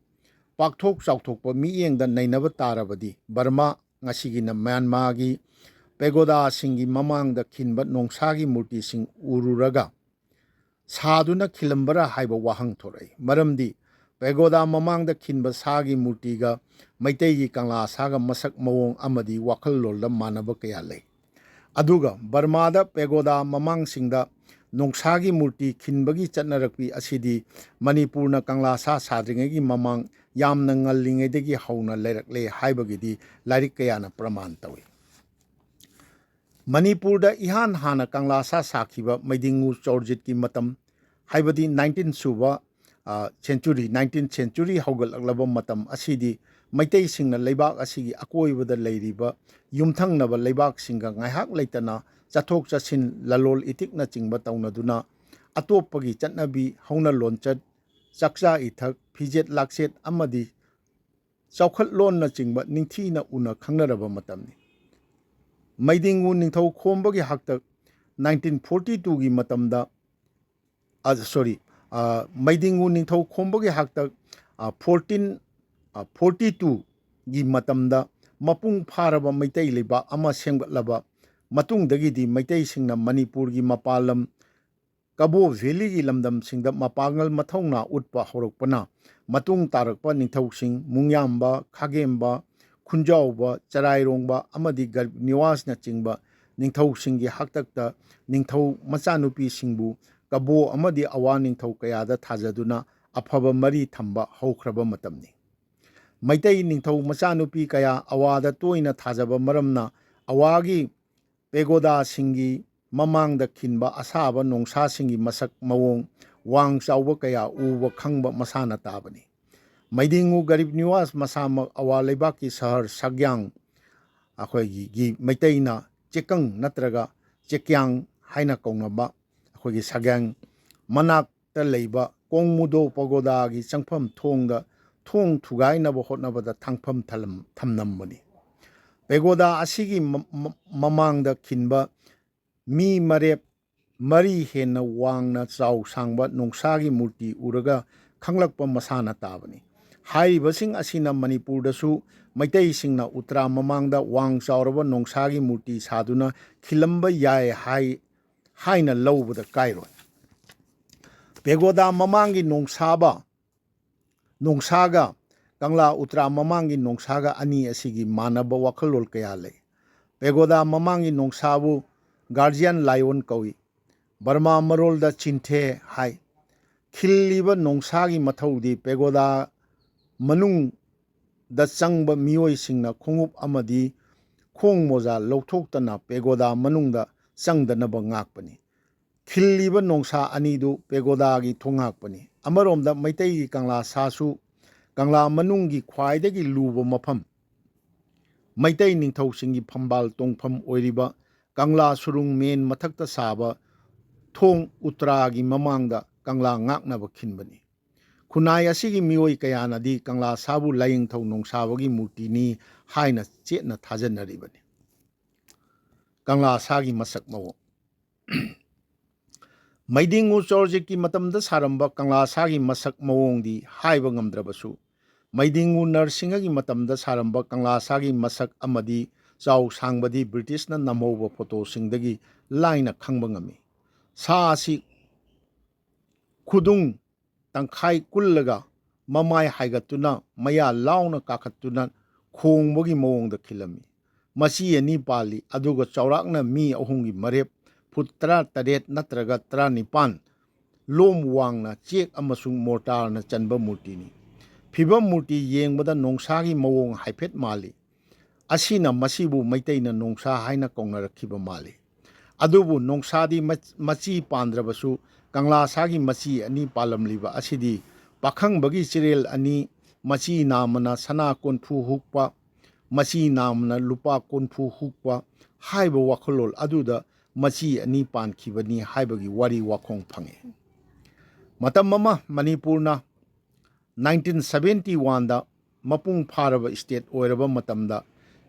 ꯄꯥꯛꯊꯣꯛ ꯆꯥꯎꯊꯣꯛꯄ ꯃꯤꯠꯌꯦꯡꯗ ꯅꯩꯅꯕ ꯇꯥꯔꯕꯗꯤ, ꯕꯔꯃꯥ, ꯉꯁꯤꯒꯤꯅ ꯃ꯭ꯌꯥꯟꯃꯥꯔꯒꯤ ꯄꯦꯒꯣꯗꯥꯁꯤꯡꯒꯤ ꯃꯃꯥꯡꯗ ꯈꯤꯟꯕ ꯅꯣꯡꯁꯥꯒꯤ ꯃꯨꯔꯇꯤꯁꯤꯡ ꯎꯔꯨꯔꯒ ꯁꯥꯗꯨꯅ ꯈꯤꯜꯂꯝꯕꯔꯥ ꯍꯥꯏꯕ ꯋꯥꯍꯪ ꯊꯣꯔꯛꯏ꯫ ꯃꯔꯝꯗꯤ ꯄꯦꯒꯣꯗꯥ ꯃꯃꯥꯡꯗ ꯈꯤꯟꯕ ꯁꯥꯒꯤ ꯃꯨꯔꯇꯤꯒ ꯃꯩꯇꯩꯒꯤ ꯀꯪꯂꯥ ꯁꯥꯒ ꯃꯁꯛ ꯃꯑꯣꯡ ꯑꯃꯗꯤ ꯋꯥꯈꯜꯂꯣꯟꯗ ꯃꯥꯟꯅꯕ ꯀꯌꯥ ꯂꯩ꯫ ꯑꯗꯨꯒ ꯕꯔꯃꯥꯗ ꯄꯦꯒꯣꯗꯥ ꯃꯃꯥꯡꯁꯤꯡꯗ ꯅꯣꯡꯁꯥꯒꯤ ꯃꯨꯔꯇꯤ ꯈꯤꯟꯕꯒꯤ ꯆꯠꯅꯔꯛꯄꯤ ꯑꯁꯤꯗꯤ ꯃꯅꯤꯄꯨꯔꯅ ꯀꯪꯂꯥ ꯁꯥ ꯁꯥꯗ꯭ꯔꯤꯉꯩꯒꯤ ꯃꯃꯥꯡ ꯌꯥꯝꯅ ꯉꯜꯂꯤꯉꯩꯗꯒꯤ ꯍꯧꯅ ꯂꯩꯔꯛꯂꯦ ꯍꯥꯏꯕꯒꯤꯗꯤ ꯂꯥꯏꯔꯤꯛ ꯀꯌꯥꯅ ꯄ꯭ꯔꯃꯥꯟ ꯇꯧꯏ꯫ ꯃꯅꯤꯄꯨꯔꯗ ꯏꯍꯥꯟ ꯍꯥꯟꯅ ꯀꯪꯂꯥ ꯁꯥ ꯁꯥꯈꯤꯕ ꯃꯩꯗꯤꯡꯉꯨ ꯆꯧꯔꯖꯤꯠꯀꯤ ꯃꯇꯝ, ꯍꯥꯏꯕꯗꯤ ꯅꯥꯏꯟꯇꯤꯟ ꯁꯨꯕ, ꯑ, ꯁꯦꯟꯆꯨꯔꯤ, ꯅꯥꯏꯟꯇꯤꯟ ꯁꯦꯟꯆꯨꯔꯤ ꯍꯧꯒꯠꯂꯛꯂꯕ ꯃꯇꯝ ꯑꯁꯤꯗꯤ ꯃꯩꯇꯩꯁꯤꯡꯅ ꯂꯩꯕꯥꯛ ꯑꯁꯤꯒꯤ ꯑꯀꯣꯏꯕꯗ ꯂꯩꯔꯤꯕ ꯌꯨꯝꯊꯪꯅꯕ ꯂꯩꯕꯥꯛꯁꯤꯡꯒ ꯉꯥꯏꯍꯥꯛ ꯂꯩꯇꯅ ꯆꯠꯊꯣꯛ ꯆꯠꯁꯤꯟ, ꯂꯂꯣꯜ ꯏꯇꯤꯛꯅꯆꯤꯡꯕ ꯇꯧꯅꯗꯨꯅ ꯑꯇꯣꯞꯄꯒꯤ ꯆꯠꯅꯕꯤ, ꯍꯧꯅ ꯂꯣꯟꯆꯠ, ꯆꯥꯛꯆꯥ ꯏꯊꯛ, ꯐꯤꯖꯦꯠ ꯂꯥꯛꯆꯦꯠ ꯑꯃꯗꯤ ꯆꯥꯎꯈꯠꯂꯣꯟꯅꯆꯤꯡꯕ ꯅꯤꯡꯊꯤꯅ ꯎꯅ ꯈꯪꯅꯔꯕ ꯃꯇꯝꯅꯤ꯫ ꯃꯩꯗꯤꯡꯉꯨ ꯅꯤꯡꯊꯧ ꯈꯣꯝꯕꯒꯤ ꯍꯥꯛꯇꯛ ꯅꯥꯏꯟꯇꯤꯟ ꯐꯣꯔꯇꯤ ꯇꯨꯒꯤ ꯃꯇꯝꯗ, ꯑ, ꯁꯣꯔꯤ, ꯑ, ꯃꯩꯗꯤꯡꯉꯨ ꯅꯤꯡꯊꯧ ꯈꯣꯝꯕꯒꯤ ꯍꯥꯛꯇꯛ, ꯑ, ꯐꯣꯔꯇꯤꯟ, ꯑ, ꯐꯣꯔꯇꯤ ꯇꯨꯒꯤ ꯃꯇꯝꯗ ꯃꯄꯨꯡ ꯐꯥꯔꯕ ꯃꯩꯇꯩ ꯂꯩꯕꯥꯛ ꯑꯃ ꯁꯦꯝꯒꯠꯂꯕ ꯃꯇꯨꯡꯗꯒꯤꯗꯤ ꯃꯩꯇꯩꯁꯤꯡꯅ ꯃꯅꯤꯄꯨꯔꯒꯤ ꯃꯄꯥꯜ ꯂꯝ ꯀꯕꯣ ꯚꯦꯂꯤꯒꯤ ꯂꯝꯗꯝꯁꯤꯡꯗ ꯃꯄꯥꯡꯒꯜ ꯃꯊꯧꯅꯥ ꯎꯠꯄ ꯍꯧꯔꯛꯄꯅ ꯃꯇꯨꯡ ꯇꯥꯔꯛꯄ ꯅꯤꯡꯊꯧꯁꯤꯡ ꯃꯨꯡꯌꯥꯝꯕ, ꯈꯥꯒꯦꯝꯕ, ꯈꯨꯟꯖꯥꯎꯕ, ꯆꯔꯥꯏꯔꯣꯡꯕ ꯑꯃꯗꯤ ꯒꯔꯤꯕ ꯅꯤꯋꯥꯖꯅꯆꯤꯡꯕ ꯅꯤꯡꯊꯧꯁꯤꯡꯒꯤ ꯍꯥꯛꯇꯛꯇ ꯅꯤꯡꯊꯧ ꯃꯆꯥꯅꯨꯄꯤꯁꯤꯡꯕꯨ ꯀꯕꯣ ꯑꯃꯗꯤ ꯑꯋꯥ ꯅꯤꯡꯊꯧ ꯀꯌꯥꯗ ꯊꯥꯖꯗꯨꯅ ꯑꯐꯕ ꯃꯔꯤ ꯊꯝꯕ ꯍꯧꯈ꯭ꯔꯕ ꯃꯇꯝꯅꯤ꯫ ꯃꯩꯇꯩ ꯅꯤꯡꯊꯧ ꯃꯆꯥꯅꯨꯄꯤ ꯀꯌꯥ ꯑꯋꯥꯗ ꯇꯣꯏꯅ ꯊꯥꯖꯕ ꯃꯔꯝꯅ ꯑꯋꯥꯒꯤ ꯄꯦꯒꯣꯗꯥꯁꯤꯡꯒꯤ ꯃꯃꯥꯡꯗ ꯈꯤꯟꯕ ꯑꯁꯥꯕ ꯅꯣꯡꯁꯥꯁꯤꯡꯒꯤ ꯃꯁꯛ ꯃꯑꯣꯡ, ꯋꯥꯡ ꯆꯥꯎꯕ ꯀꯌꯥ ꯎꯕ ꯈꯪꯕ ꯃꯁꯥꯅ ꯇꯥꯕꯅꯤ꯫ ꯃꯩꯗꯤꯡꯉꯨ ꯒꯔꯤꯕ ꯅꯤꯋꯥꯖ ꯃꯁꯥꯃꯛ ꯑꯋꯥ ꯂꯩꯕꯥꯛꯀꯤ ꯁꯍꯔ ꯁꯒ꯭ꯌꯥꯡ, ꯑꯩꯈꯣꯏꯒꯤ ꯃꯩꯇꯩꯅ ꯆꯦꯀꯪ ꯅꯠꯇ꯭ꯔꯒ ꯆꯦꯀ꯭ꯌꯥꯡ ꯍꯥꯏꯅ ꯀꯧꯅꯕ ꯑꯩꯈꯣꯏꯒꯤ ꯁꯒ꯭ꯌꯥꯡ ꯃꯅꯥꯛ ꯇ ꯂꯩꯕ ꯀꯣꯡꯃꯨꯗꯣ ꯄꯒꯣꯗꯥꯒꯤ ꯆꯪꯐꯝ ꯊꯣꯡꯗ ꯊꯣꯡ ꯊꯨꯒꯥꯏꯅꯕ ꯍꯣꯠꯅꯕꯗ ꯊꯥꯡꯐꯝ ꯊꯂꯝ-, ꯊꯝꯂꯝꯕꯅꯤ꯫ ꯄꯦꯒꯣꯗꯥ ꯑꯁꯤꯒꯤ ꯃ-, ꯃ-, ꯃꯃꯥꯡꯗ ꯈꯤꯟꯕ ꯃꯤ ꯃꯔꯦꯞ ꯃꯔꯤ ꯍꯦꯟꯅ ꯋꯥꯡꯅ ꯆꯥꯎ ꯁꯥꯡꯕ ꯅꯣꯡꯁꯥꯒꯤ ꯃꯨꯔꯇꯤ ꯎꯔꯒ ꯈꯪꯂꯛꯄ ꯃꯁꯥꯅ ꯇꯥꯕꯅꯤ꯫ ꯍꯥꯏꯔꯤꯕꯁꯤꯡ ꯑꯁꯤꯅ ꯃꯅꯤꯄꯨꯔꯗꯁꯨ ꯃꯩꯇꯩꯁꯤꯡꯅ ꯎꯇ꯭ꯔꯥ ꯃꯃꯥꯡꯗ ꯋꯥꯡ ꯆꯥꯎꯔꯕ ꯅꯣꯡꯁꯥꯒꯤ ꯃꯨꯔꯇꯤ ꯁꯥꯗꯨꯅ ꯈꯤꯜꯂꯝꯕ ꯌꯥꯏ ꯍꯥꯏ-, ꯍꯥꯏꯅ ꯂꯧꯕꯗ ꯀꯥꯏꯔꯣꯏ꯫ ꯄꯦꯒꯣꯗꯥ ꯃꯃꯥꯡꯒꯤ ꯅꯣꯡꯁꯥꯕ, ꯅꯣꯡꯁꯥꯒ ꯀꯪꯂꯥ ꯎꯇ꯭ꯔꯥ ꯃꯃꯥꯡꯒꯤ ꯅꯣꯡꯁꯥꯒ ꯑꯅꯤ ꯑꯁꯤꯒꯤ ꯃꯥꯟꯅꯕ ꯋꯥꯈꯜꯂꯣꯟ ꯀꯌꯥ ꯂꯩ꯫ ꯄꯦꯒꯣꯗꯥ ꯃꯃꯥꯡꯒꯤ ꯅꯣꯡꯁꯥꯕꯨ guardian lion ꯀꯧꯏ꯫ ꯕꯔꯃꯥ ꯃꯔꯣꯜꯗ ꯆꯤꯟꯊꯦ ꯍꯥꯏ꯫ ꯈꯤꯜꯂꯤꯕ ꯅꯣꯡꯁꯥꯒꯤ ꯃꯊꯧꯗꯤ ꯄꯦꯒꯣꯗꯥ ꯃꯅꯨꯡꯗ ꯆꯪꯕ ꯃꯤꯑꯣꯏꯁꯤꯡꯅ ꯈꯣꯡꯎꯞ ꯑꯃꯗꯤ ꯈꯣꯡ ꯃꯣꯖꯥ ꯂꯧꯊꯣꯛꯇꯅ ꯄꯦꯒꯣꯗꯥ ꯃꯅꯨꯡꯗ ꯆꯪꯗꯅꯕ ꯉꯥꯛꯄꯅꯤ꯫ ꯈꯤꯜꯂꯤꯕ ꯅꯣꯡꯁꯥ ꯑꯅꯤꯗꯨ ꯄꯦꯒꯣꯗꯥꯒꯤ ꯊꯣꯡꯉꯥꯛꯄꯅꯤ꯫ ꯑꯃꯔꯣꯝꯗ ꯃꯩꯇꯩꯒꯤ ꯀꯪꯂꯥ ꯁꯥꯁꯨ ꯀꯪꯂꯥ ꯃꯅꯨꯡꯒꯤ ꯈ꯭ꯋꯥꯏꯗꯒꯤ ꯂꯨꯕ ꯃꯐꯝ, ꯃꯩꯇꯩ ꯅꯤꯡꯊꯧꯁꯤꯡꯒꯤ ꯐꯝꯕꯥꯜ ꯇꯣꯡꯐꯝ ꯑꯣꯏꯔꯤꯕ ꯀꯪꯂꯥ ꯁꯨꯔꯨꯡ ꯃꯦꯟ ꯃꯊꯛꯇ ꯁꯥꯕ ꯊꯣꯡ ꯎꯇ꯭ꯔꯥꯒꯤ ꯃꯃꯥꯡꯗ ꯀꯪꯂꯥ ꯉꯥꯛꯅꯕ ꯈꯤꯟꯕꯅꯤ꯫ ꯈꯨꯟꯅꯥꯏ ꯑꯁꯤꯒꯤ ꯃꯤꯑꯣꯏ ꯀꯌꯥꯅꯗꯤ ꯀꯪꯂꯥ ꯁꯥꯕꯨ ꯂꯥꯏꯅꯤꯡꯊꯧ ꯅꯣꯡꯁꯥꯕꯒꯤ ꯃꯨꯔꯇꯤꯅꯤ ꯍꯥꯏꯅ ꯆꯦꯠꯅ ꯊꯥꯖꯅꯔꯤꯕꯅꯤ꯫ ꯀꯪꯂꯥ ꯁꯥꯒꯤ ꯃꯁꯛ ꯃꯑꯣꯡ꯫ ꯃꯩꯗꯤꯡꯉꯨ ꯆꯧꯔꯖꯤꯠꯀꯤ ꯃꯇꯝꯗ ꯁꯥꯔꯝꯕ ꯀꯪꯂꯥ ꯁꯥꯒꯤ ꯃꯁꯛ ꯃꯑꯣꯡꯗꯤ ꯍꯥꯏꯕ ꯉꯝꯗ꯭ꯔꯕꯁꯨ, ꯃꯩꯗꯤꯡꯉꯨ ꯅꯔꯁꯤꯡꯍꯒꯤ ꯃꯇꯝꯗ ꯁꯥꯔꯝꯕ ꯀꯪꯂꯥ ꯁꯥꯒꯤ ꯃꯁꯛ ꯑꯃꯗꯤ ꯆꯥꯎ ꯁꯥꯡꯕꯗꯤ ꯕ꯭ꯔꯤꯇꯤꯁꯅ ꯅꯝꯍꯧꯕ ꯐꯣꯇꯣꯁꯤꯡꯗꯒꯤ ꯂꯥꯏꯅ ꯈꯪꯕ ꯉꯝꯃꯤ꯫ ꯁꯥ ꯑꯁꯤ ꯈꯨꯗꯨꯡ ꯇꯪꯈꯥꯏ ꯀꯨꯜꯂꯒ ꯃꯃꯥꯏ ꯍꯥꯏꯒꯠꯇꯨꯅ ꯃꯌꯥ ꯂꯥꯎꯅ ꯀꯥꯈꯠꯇꯨꯅ ꯈꯣꯡꯕꯒꯤ ꯃꯑꯣꯡꯗ ꯈꯤꯜꯂꯝꯃꯤ꯫ ꯃꯆꯤ ꯑꯅꯤ ꯄꯥꯜꯂꯤ, ꯑꯗꯨꯒ ꯆꯥꯎꯔꯥꯛꯅ ꯃꯤ ꯑꯍꯨꯝꯒꯤ ꯃꯔꯦꯞ, ꯐꯨꯠ ꯇꯔꯥꯇꯔꯦꯠ ꯅꯠꯇ꯭ꯔꯒ ꯇꯔꯥꯅꯤꯄꯥꯟ, ꯂꯣꯝ ꯋꯥꯡꯅ ꯆꯦꯛ ꯑꯃꯁꯨꯡ ꯃꯣꯔꯇꯥꯔꯅ ꯆꯟꯕ ꯃꯨꯔꯇꯤꯅꯤ꯫ ꯐꯤꯕꯝ ꯃꯨꯔꯇꯤ ꯌꯦꯡꯕꯗ ꯅꯣꯡꯁꯥꯒꯤ ꯃꯑꯣꯡ ꯍꯥꯏꯐꯦꯠ ꯃꯥꯜꯂꯤ꯫ ꯑꯁꯤꯅ ꯃꯁꯤꯕꯨ ꯃꯩꯇꯩꯅ ꯅꯣꯡꯁꯥ ꯍꯥꯏꯅ ꯀꯧꯅꯔꯛꯈꯤꯕ ꯃꯥꯜꯂꯤ꯫ ꯑꯗꯨꯕꯨ ꯅꯣꯡꯁꯥꯗꯤ ꯃ-, ꯃꯆꯤ ꯄꯥꯟꯗ꯭ꯔꯕꯁꯨ, ꯀꯪꯂꯥ ꯁꯥꯒꯤ ꯃꯆꯤ ꯑꯅꯤ ꯄꯥꯜꯂꯝꯂꯤꯕ ꯑꯁꯤꯗꯤ ꯄꯥꯈꯪꯕꯒꯤ ꯆꯤꯔꯦꯜ ꯑꯅꯤ, ꯃꯆꯤ ꯅꯥꯝꯃꯅ ꯁꯅꯥ ꯀꯣꯟꯐꯨ ꯍꯨꯛꯄ, ꯃꯆꯤ ꯅꯥꯝꯃꯅ ꯂꯨꯄꯥ ꯀꯣꯟꯐꯨ ꯍꯨꯛꯄ ꯍꯥꯏꯕ ꯋꯥꯈꯜꯂꯣꯟ ꯑꯗꯨꯗ ꯃꯆꯤ ꯑꯅꯤ ꯄꯥꯟꯈꯤꯕꯅꯤ ꯍꯥꯏꯕꯒꯤ ꯋꯥꯔꯤ ꯋꯥꯈꯣꯡ ꯐꯪꯉꯤ꯫ ꯃꯇꯝ ꯑꯃ ꯃꯅꯤꯄꯨꯔꯅ ꯅꯥꯏꯟꯇꯤꯟ ꯁꯕꯦꯟꯇꯤ ꯋꯥꯟꯗ ꯃꯄꯨꯡ ꯐꯥꯔꯕ ꯁ꯭ꯇꯦꯠ ꯑꯣꯏꯔꯕ ꯃꯇꯝꯗ,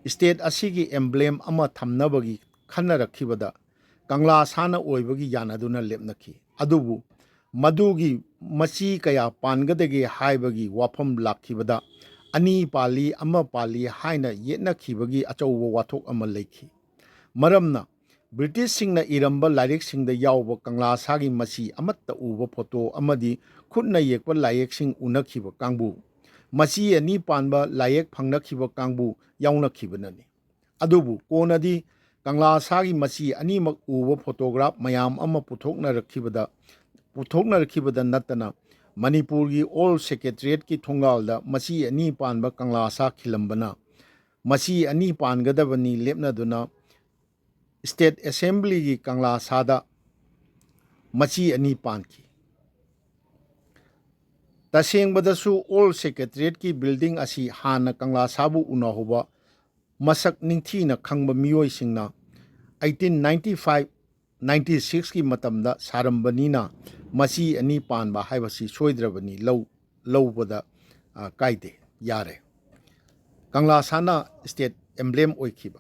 ꯁ꯭ꯇꯦꯠ ꯑꯁꯤꯒꯤ ꯑꯦꯝꯕ꯭ꯂꯦꯝ ꯑꯃ ꯊꯝꯅꯕꯒꯤ ꯈꯟꯅꯔꯛꯈꯤꯕꯗ, ꯀꯪꯂꯥ ꯁꯥꯅ ꯑꯣꯏꯕꯒꯤ ꯌꯥꯅꯗꯨꯅ ꯂꯦꯞꯅꯈꯤ꯫ ꯑꯗꯨꯕꯨ ꯃꯗꯨꯒꯤ ꯃꯆꯤ ꯀꯌꯥ ꯄꯥꯟꯒꯗꯒꯦ ꯍꯥꯏꯕꯒꯤ ꯋꯥꯐꯝ ꯂꯥꯛꯈꯤꯕꯗ ꯑꯅꯤ ꯄꯥꯜꯂꯤ, ꯑꯃ ꯄꯥꯜꯂꯤ ꯍꯥꯏꯅ ꯌꯦꯠꯅꯈꯤꯕꯒꯤ ꯑꯆꯧꯕ ꯋꯥꯊꯣꯛ ꯑꯃ ꯂꯩꯈꯤ꯫ ꯃꯔꯝꯅ ꯕ꯭ꯔꯤꯇꯤꯁꯁꯤꯡꯅ ꯏꯔꯝꯕ ꯂꯥꯏꯔꯤꯛꯁꯤꯡꯗ ꯌꯥꯎꯕ ꯀꯪꯂꯥ ꯁꯥꯒꯤ ꯃꯆꯤ ꯑꯃꯠꯇ ꯎꯕ ꯐꯣꯇꯣ ꯑꯃꯗꯤ ꯈꯨꯠꯅ ꯌꯦꯛꯄ ꯂꯥꯏꯌꯦꯛꯁꯤꯡ ꯎꯅꯈꯤꯕ ꯀꯥꯡꯕꯨ, ꯃꯆꯤ ꯑꯅꯤ ꯄꯥꯟꯕ ꯂꯥꯏꯌꯦꯛ ꯐꯪꯅꯈꯤꯕ ꯀꯥꯡꯕꯨ ꯌꯥꯎꯅꯈꯤꯕꯅꯅꯤ꯫ ꯑꯗꯨꯕꯨ ꯀꯣꯟꯅꯗꯤ ꯀꯪꯂꯥ ꯁꯥꯒꯤ ꯃꯆꯤ ꯑꯅꯤꯃꯛ ꯎꯕ ꯐꯣꯇꯣꯒ꯭ꯔꯥꯐ ꯃꯌꯥꯝ ꯑꯃ ꯄꯨꯊꯣꯛꯅꯔꯛꯈꯤꯕꯗ, ꯄꯨꯊꯣꯛꯅꯔꯛꯈꯤꯕꯗ ꯅꯠꯇꯅ ꯃꯅꯤꯄꯨꯔꯒꯤ ꯑꯣꯜ ꯁꯦꯀ꯭ꯔꯦꯇꯔꯤꯌꯦꯠꯀꯤ ꯊꯣꯡꯒꯥꯜꯗ ꯃꯆꯤ ꯑꯅꯤ ꯄꯥꯟꯕ ꯀꯪꯂꯥ ꯁꯥ ꯈꯤꯜꯂꯝꯕꯅ ꯃꯆꯤ ꯑꯅꯤ ꯄꯥꯟꯒꯗꯕꯅꯤ ꯂꯦꯞꯅꯗꯨꯅ ꯁ꯭ꯇꯦꯠ ꯑꯦꯁꯦꯝꯕ꯭ꯂꯤꯒꯤ ꯀꯪꯂꯥ ꯁꯥꯗ ꯃꯆꯤ ꯑꯅꯤ ꯄꯥꯟꯈꯤ꯫ ꯇꯁꯦꯡꯕꯗꯁꯨ ꯑꯣꯜ ꯁꯦꯀ꯭ꯔꯦꯇꯔꯤꯌꯦꯠꯀꯤ ꯕꯤꯜꯗꯤꯡ ꯑꯁꯤ ꯍꯥꯟꯅ ꯀꯪꯂꯥ ꯁꯥꯕꯨ ꯎꯅꯍꯧꯕ ꯃꯁꯛ ꯅꯤꯡꯊꯤꯅ ꯈꯪꯕ ꯃꯤꯑꯣꯏꯁꯤꯡꯅ ꯑꯩꯠꯇꯤꯟ ꯅꯥꯏꯟꯇꯤ ꯐꯥꯏꯚ ꯅꯥꯏꯟꯇꯤ ꯁꯤꯛꯁꯀꯤ ꯃꯇꯝꯗ ꯁꯥꯔꯝꯕꯅꯤꯅ ꯃꯆꯤ ꯑꯅꯤ ꯄꯥꯟꯕ ꯍꯥꯏꯕꯁꯤ ꯁꯣꯏꯗ꯭ꯔꯕꯅꯤ ꯂꯧ-, ꯂꯧꯕꯗ, ꯑ, ꯀꯥꯏꯗꯦ, ꯌꯥꯔꯦ꯫ ꯀꯪꯂꯥ ꯁꯥꯅ ꯁ꯭ꯇꯦꯠ ꯑꯦꯝꯕ꯭ꯂꯦꯝ ꯑꯣꯏꯈꯤꯕ꯫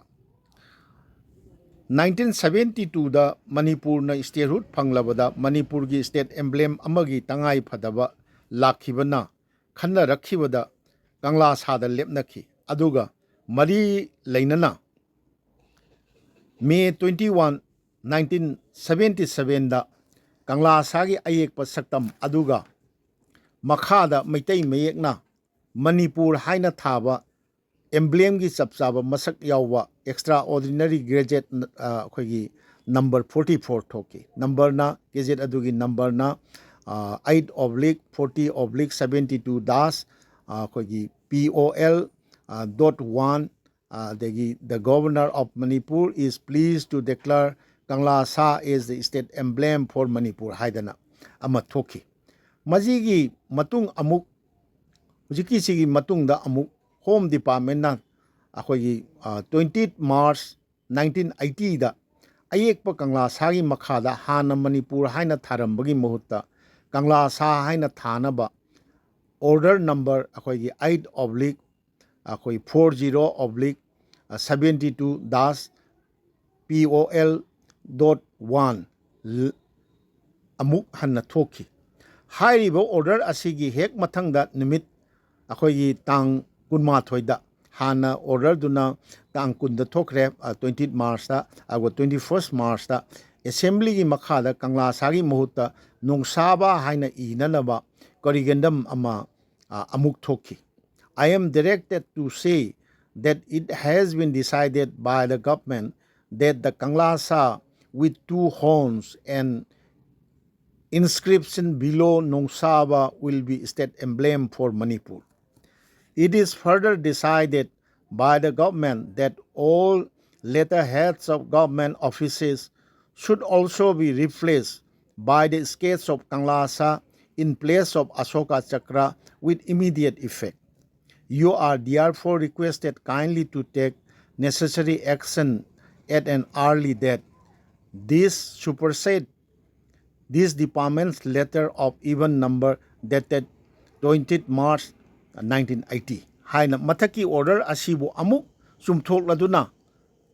ꯅꯥꯏꯟꯇꯤꯟ ꯁꯚꯦꯟꯇꯤ ꯇꯨꯗ ꯃꯅꯤꯄꯨꯔꯅ ꯁ꯭ꯇꯦꯠꯍꯨꯗ ꯐꯪꯂꯕꯗ ꯃꯅꯤꯄꯨꯔꯒꯤ ꯁ꯭ꯇꯦꯠ ꯑꯦꯝꯕ꯭ꯂꯦꯝ ꯑꯃꯒꯤ ꯇꯉꯥꯏ ꯐꯗꯕ ꯂꯥꯛꯈꯤꯕꯅ ꯈꯟꯅꯔꯛꯈꯤꯕꯗ ꯀꯪꯂꯥ ꯁꯥꯗ ꯂꯦꯞꯅꯈꯤ꯫ ꯑꯗꯨꯒ ꯃꯔꯤ ꯂꯩꯅꯅ May twenty one, nineteen seventy ꯁꯚꯦꯟꯗ ꯀꯪꯂꯥ ꯁꯥꯒꯤ ꯑꯌꯦꯛꯄ ꯁꯛꯇꯝ ꯑꯗꯨꯒ ꯃꯈꯥꯗ ꯃꯩꯇꯩ ꯃꯌꯦꯛꯅ ꯃꯅꯤꯄꯨꯔ ꯍꯥꯏꯅ ꯊꯥꯕ ꯑꯦꯝꯕ꯭ꯂꯦꯝꯒꯤ ꯆꯞ ꯆꯥꯕ ꯃꯁꯛ ꯌꯥꯎꯕ extraordinary gazette, ꯑ, ꯑꯩꯈꯣꯏꯒꯤ ꯅꯝꯕꯔ ꯐꯣꯔꯇꯤ ꯐꯣꯔ ꯊꯣꯛꯈꯤ꯫ ꯅꯝꯕꯔꯅ, ꯒꯦꯖꯦꯠ ꯑꯗꯨꯒꯤ ꯅꯝꯕꯔꯅ, ꯑ, eight oblique forty oblique seventy two dash, ꯑ, ꯑꯩꯈꯣꯏꯒꯤ P O L, ꯑ, dot one, ꯑ, ꯑꯗꯒꯤ "The Governor of Manipur is pleased to declare Kangla Sa as the state emblem for Manipur" ꯍꯥꯏꯗꯅ ꯑꯃ ꯊꯣꯛꯈꯤ꯫ ꯃꯁꯤꯒꯤ ꯃꯇꯨꯡ ꯑꯃꯨꯛ, ꯍꯧꯖꯤꯛꯀꯤꯁꯤꯒꯤ ꯃꯇꯨꯡꯗ ꯑꯃꯨꯛ ꯍꯣꯝ ꯗꯤꯄꯥꯔꯠꯃꯦꯟꯅ ꯑꯩꯈꯣꯏꯒꯤ, ꯑ, twenty March nineteen eightyꯗ ꯑꯌꯦꯛꯄ ꯀꯪꯂꯥ ꯁꯥꯒꯤ ꯃꯈꯥꯗ ꯍꯥꯟꯅ ꯃꯅꯤꯄꯨꯔ ꯍꯥꯏꯅ ꯊꯥꯔꯝꯕꯒꯤ ꯃꯍꯨꯠꯇ ꯀꯪꯂꯥ ꯁꯥ ꯍꯥꯏꯅ ꯊꯥꯅꯕ order number ꯑꯩꯈꯣꯏꯒꯤ eight oblique, ꯑꯩꯈꯣꯏ four zero oblique seventy two dash P O L dot one ꯑꯃꯨꯛ ꯍꯟꯅ ꯊꯣꯛꯈꯤ꯫ ꯍꯥꯏꯔꯤꯕ order ꯑꯁꯤꯒꯤ ꯍꯦꯛ ꯃꯊꯪꯗ ꯅꯨꯃꯤꯠ ꯑꯩꯈꯣꯏꯒꯤ ꯇꯥꯡ ꯀꯨꯟꯃꯥꯊꯣꯏꯗ ꯍꯥꯟꯅ orderꯗꯨꯅ ꯇꯥꯡ ꯀꯨꯟꯗ ꯊꯣꯛꯈ꯭ꯔꯦ, twenty Marchꯇ꯫ ꯑꯗꯨꯒ twenty first Marchꯇ Assemblyꯒꯤ ꯃꯈꯥꯗ ꯀꯪꯂꯥꯁꯥꯒꯤ ꯃꯍꯨꯠꯇ ꯅꯣꯡꯁꯥꯕ ꯍꯥꯏꯅ ꯏꯅꯅꯕ corrigendum ꯑꯃ ꯑ, ꯑꯃꯨꯛ ꯊꯣꯛꯈꯤ꯫ I am directed to say that it has been decided by the government that the Kanglasa with two horns and inscription below Nongsaba will be state emblem for Manipur. It is further decided by the government that all letterheads of government offices should also be replaced by the sketch of Kanglasa in place of Asoka Chakra with immediate effect. You are therefore requested kindly to take necessary action at an early date. This supersede this department's letter of even number dated twenty March nineteen eighty ꯍꯥꯏꯅ ꯃꯊꯛꯀꯤ order ꯑꯁꯤꯕꯨ ꯑꯃꯨꯛ ꯆꯨꯝꯊꯣꯛꯂꯗꯨꯅ,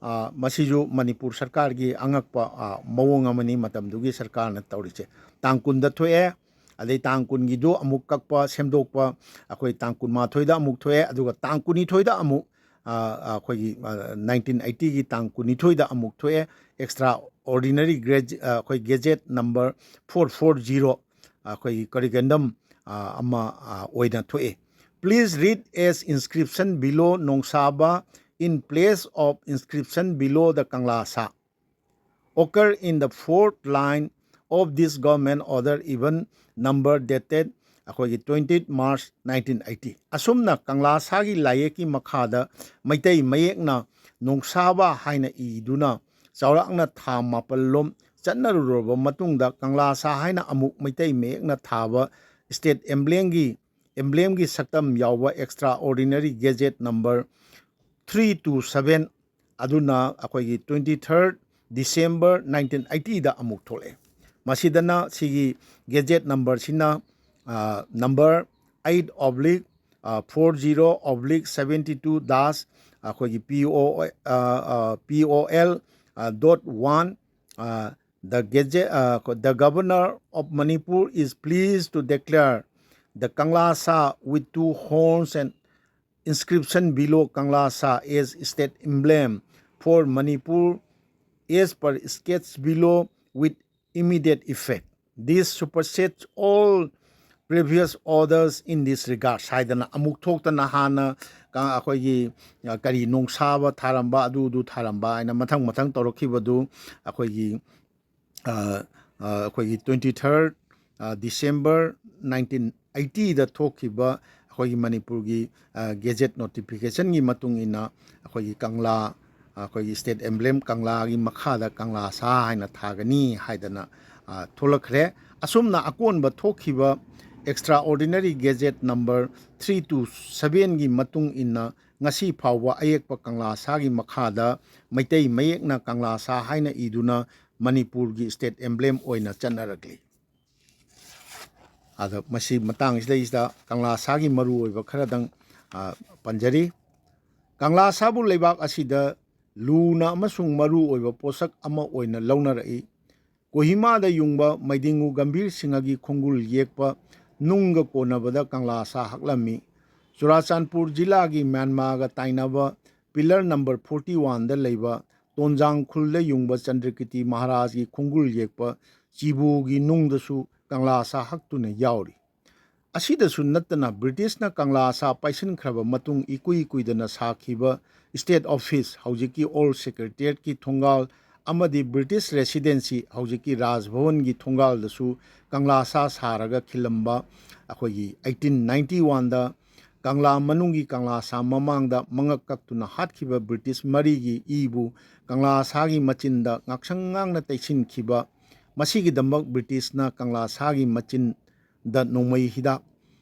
ꯑ, ꯃꯁꯤꯁꯨ ꯃꯅꯤꯄꯨꯔ ꯁꯔꯀꯥꯔꯒꯤ ꯑꯉꯛꯄ, ꯑ, ꯃꯑꯣꯡ ꯑꯃꯅꯤ ꯃꯇꯝꯗꯨꯒꯤ ꯁꯔꯀꯥꯔꯅ ꯇꯧꯔꯤꯁꯦ꯫ ꯇꯥꯡ ꯀꯨꯟꯗ ꯊꯣꯛꯑꯦ, ꯑꯗꯩ ꯇꯥꯡ ꯀꯨꯟꯒꯤꯗꯨ ꯑꯃꯨꯛ ꯀꯛꯄ, ꯁꯦꯝꯗꯣꯛꯄ, ꯑꯩꯈꯣꯏ ꯇꯥꯡ ꯀꯨꯟꯃꯥꯊꯣꯏꯗ ꯑꯃꯨꯛ ꯊꯣꯛꯑꯦ, ꯑꯗꯨꯒ ꯇꯥꯡ ꯀꯨꯟꯅꯤꯊꯣꯏꯗ ꯑꯃꯨꯛ, ꯑ, ꯑꯩꯈꯣꯏꯒꯤ, ꯑ, nineteen eightyꯒꯤ ꯇꯥꯡ ꯀꯨꯟꯅꯤꯊꯣꯏꯗ ꯑꯃꯨꯛ ꯊꯣꯛꯑꯦ꯫ Extraordinary gazette, ꯑ, ꯑꯩꯈꯣꯏ gazette number four four zero, ꯑꯩꯈꯣꯏꯒꯤ corrigendum, ꯑ, ꯑꯃ, ꯑ, ꯑꯣꯏꯅ ꯊꯣꯛꯑꯦ꯫ Please read as inscription below Nongsaba in place of inscription below the Kanglasa occur in the fourth line of this government order even number dated ꯑꯩꯈꯣꯏꯒꯤ twenty March nineteen eighty꯫ ꯑꯁꯨꯝꯅ ꯀꯪꯂꯥꯁꯥꯒꯤ ꯂꯥꯏꯌꯦꯛꯀꯤ ꯃꯈꯥꯗ ꯃꯩꯇꯩ ꯃꯌꯦꯛꯅ ꯅꯣꯡꯁꯥꯕ ꯍꯥꯏꯅ ꯏꯗꯨꯅ ꯆꯥꯎꯔꯥꯛꯅ ꯊꯥ ꯃꯥꯄꯜ ꯂꯣꯝ ꯆꯠꯅꯔꯨꯔꯕ ꯃꯇꯨꯡꯗ ꯀꯪꯂꯥꯁꯥ ꯍꯥꯏꯅ ꯑꯃꯨꯛ ꯃꯩꯇꯩ ꯃꯌꯦꯛꯅ ꯊꯥꯕ state emblemꯒꯤ, emblemꯒꯤ ꯁꯛꯇꯝ ꯌꯥꯎꯕ extraordinary gazette number three two seven ꯑꯗꯨꯅ ꯑꯩꯈꯣꯏꯒꯤ twenty third December nineteen eightyꯗ ꯑꯃꯨꯛ ꯊꯣꯛꯂꯛꯑꯦ꯫ ꯃꯁꯤꯗꯅ ꯁꯤꯒꯤ gazette numberꯁꯤꯅ, ꯑ, number eight oblique, ꯑ, four zero oblique seventy two dash ꯑꯩꯈꯣꯏꯒꯤ P O, ꯑ, ꯑ, P O L, ꯑ, dot one uh, the gazette, uh, the governor of Manipur is pleased to declare the Kanglasa with two horns and inscription below Kanglasa as state emblem for Manipur as per sketch below with immediate effect. This supersedes all previous orders in this regard ꯍꯥꯏꯗꯅ ꯑꯃꯨꯛ ꯊꯣꯛꯇꯅ ꯍꯥꯟꯅ ꯑꯩꯈꯣꯏꯒꯤ ꯀꯔꯤ ꯅꯣꯡꯁꯥꯕ ꯊꯥꯔꯝꯕ, ꯑꯗꯨꯗꯨ ꯊꯥꯔꯝꯕ ꯍꯥꯏꯅ ꯃꯊꯪ ꯃꯊꯪ ꯇꯧꯔꯛꯈꯤꯕꯗꯨ ꯑꯩꯈꯣꯏꯒꯤ ꯑꯩꯈꯣꯏꯒꯤ twenty third December nineteen eighty ꯗ ꯊꯣꯛꯈꯤꯕ ꯑꯩꯈꯣꯏꯒꯤ ꯃꯅꯤꯄꯨꯔꯒꯤ ꯒꯦꯖꯦꯠ ꯅꯣꯇꯤꯐꯤꯀꯦꯁꯟꯒꯤ ꯃꯇꯨꯡ ꯏꯟꯅ ꯑꯩꯈꯣꯏꯒꯤ ꯀꯪꯂꯥ, ꯑꯩꯈꯣꯏꯒꯤ ꯁ꯭ꯇꯦꯠ ꯑꯦꯝꯕ꯭ꯂꯦꯝ ꯀꯪꯂꯥꯒꯤ ꯃꯈꯥꯗ ꯀꯪꯂꯥ ꯁꯥ ꯍꯥꯏꯅ ꯊꯥꯒꯅꯤ ꯍꯥꯏꯗꯅ ꯊꯣꯛꯂꯛꯈ꯭ꯔꯦ꯫ ꯑꯁꯨꯝꯅ ꯑꯀꯣꯟꯕ ꯊꯣꯛꯈꯤꯕ extraordinary gazette number three two seven ꯒꯤ ꯃꯇꯨꯡ ꯏꯟꯅ ꯉꯁꯤ ꯐꯥꯎꯕ ꯑꯌꯦꯛꯄ ꯀꯪꯂꯥ ꯁꯥꯒꯤ ꯃꯈꯥꯗ ꯃꯩꯇꯩ ꯃꯌꯦꯛꯅ ꯀꯪꯂꯥ ꯁꯥ ꯍꯥꯏꯅ ꯏꯗꯨꯅ ꯃꯅꯤꯄꯨꯔꯒꯤ ꯁ꯭ꯇꯦꯠ ꯑꯦꯝꯕ꯭ꯂꯦꯝ ꯑꯣꯏꯅ ꯆꯠꯅꯔꯛꯂꯤ꯫ ꯑꯗ ꯃꯁꯤ ꯃꯇꯥꯡꯁꯤꯗꯩꯁꯤꯗ ꯀꯪꯂꯥ ꯁꯥꯒꯤ ꯃꯔꯨꯑꯣꯏꯕ ꯈꯔꯗꯪ ꯄꯟꯖꯔꯤ꯫ ꯀꯪꯂꯥ ꯁꯥꯕꯨ ꯂꯩꯕꯥꯛ ꯑꯁꯤꯗ ꯂꯨꯅ ꯑꯃꯁꯨꯡ ꯃꯔꯨ ꯑꯣꯏꯕ ꯄꯣꯠꯁꯛ ꯑꯃ ꯑꯣꯏꯅ ꯂꯧꯅꯔꯛꯏ꯫ ꯀꯣꯍꯤꯃꯥꯗ ꯌꯨꯡꯕ ꯃꯩꯗꯤꯡꯉꯨ ꯒꯝꯚꯤꯔ ꯁꯤꯡꯍꯒꯤ ꯈꯣꯡꯒꯨꯜ ꯌꯦꯛꯄ ꯅꯨꯡꯒ ꯀꯣꯟꯅꯕꯗ ꯀꯪꯂꯥ ꯁꯥ ꯍꯛꯂꯝꯃꯤ꯫ ꯆꯨꯔꯥꯆꯥꯟꯄꯨꯔ ꯖꯤꯂꯥꯒꯤ ꯃ꯭ꯌꯥꯟꯃꯥꯔꯒ ꯇꯥꯏꯅꯕ ꯄꯤꯂꯔ ꯅꯝꯕꯔ ꯐꯣꯔꯇꯤ ꯋꯥꯟꯗ ꯂꯩꯕ ꯇꯣꯟꯖꯥꯡ ꯈꯨꯜꯗ ꯌꯨꯡꯕ ꯆꯟꯗ꯭ꯔꯀꯤꯇꯤ ꯃꯍꯥꯔꯥꯖꯒꯤ ꯈꯣꯡꯒꯨꯜ ꯌꯦꯛꯄ ꯆꯤꯕꯨꯒꯤ ꯅꯨꯡꯗꯁꯨ ꯀꯪꯂꯥ ꯁꯥ ꯍꯛꯇꯨꯅ ꯌꯥꯎꯔꯤ꯫ ꯑꯁꯤꯗꯁꯨ ꯅꯠꯇꯅ ꯕ꯭ꯔꯤꯇꯤꯁꯅ ꯀꯪꯂꯥ ꯁꯥ ꯄꯥꯏꯁꯤꯟꯈ꯭ꯔꯕ ꯃꯇꯨꯡ ꯏꯀꯨꯏ ꯀꯨꯏꯗꯅ ꯁꯥꯈꯤꯕ ꯁ꯭ꯇꯦꯠ ꯑꯣꯐꯤꯁ, ꯍꯧꯖꯤꯛꯀꯤ ꯑꯣꯜ ꯁꯦꯀ꯭ꯔꯦꯇꯦꯔꯤꯌꯦꯠꯀꯤ ꯊꯣꯡꯒꯥꯜ, ꯑꯃꯗꯤ ꯕ꯭ꯔꯤꯇꯤꯁ ꯔꯦꯁꯤꯗꯦꯟꯁꯤ, ꯍꯧꯖꯤꯛꯀꯤ ꯔꯥꯖ ꯚꯕꯟꯒꯤ ꯊꯣꯡꯒꯥꯜꯗꯁꯨ ꯀꯪꯂꯥ ꯁꯥ ꯁꯥꯔꯒ ꯈꯤꯜꯂꯝꯕ ꯑꯩꯈꯣꯏꯒꯤ eighteen ninety one ꯗ ꯀꯪꯂꯥ ꯃꯅꯨꯡꯒꯤ ꯀꯪꯂꯥ ꯁꯥ ꯃꯃꯥꯡꯗ ꯃꯉꯛ ꯀꯛꯇꯨꯅ ꯍꯥꯠꯈꯤꯕ ꯕ꯭ꯔꯤꯇꯤꯁ ꯃꯔꯤꯒꯤ ꯏꯕꯨ ꯀꯪꯂꯥ ꯁꯥꯒꯤ ꯃꯆꯤꯟꯗ ꯉꯥꯛꯁꯪ ꯉꯥꯡꯅ ꯇꯩꯁꯤꯟꯈꯤꯕ꯫ ꯃꯁꯤꯒꯤꯗꯃꯛ ꯕ꯭ꯔꯤꯇꯤꯁꯅ ꯀꯪꯂꯥ ꯁꯥꯒꯤ ꯃꯆꯤꯟꯗ ꯅꯣꯡꯃꯩ ꯍꯤꯗꯥꯛ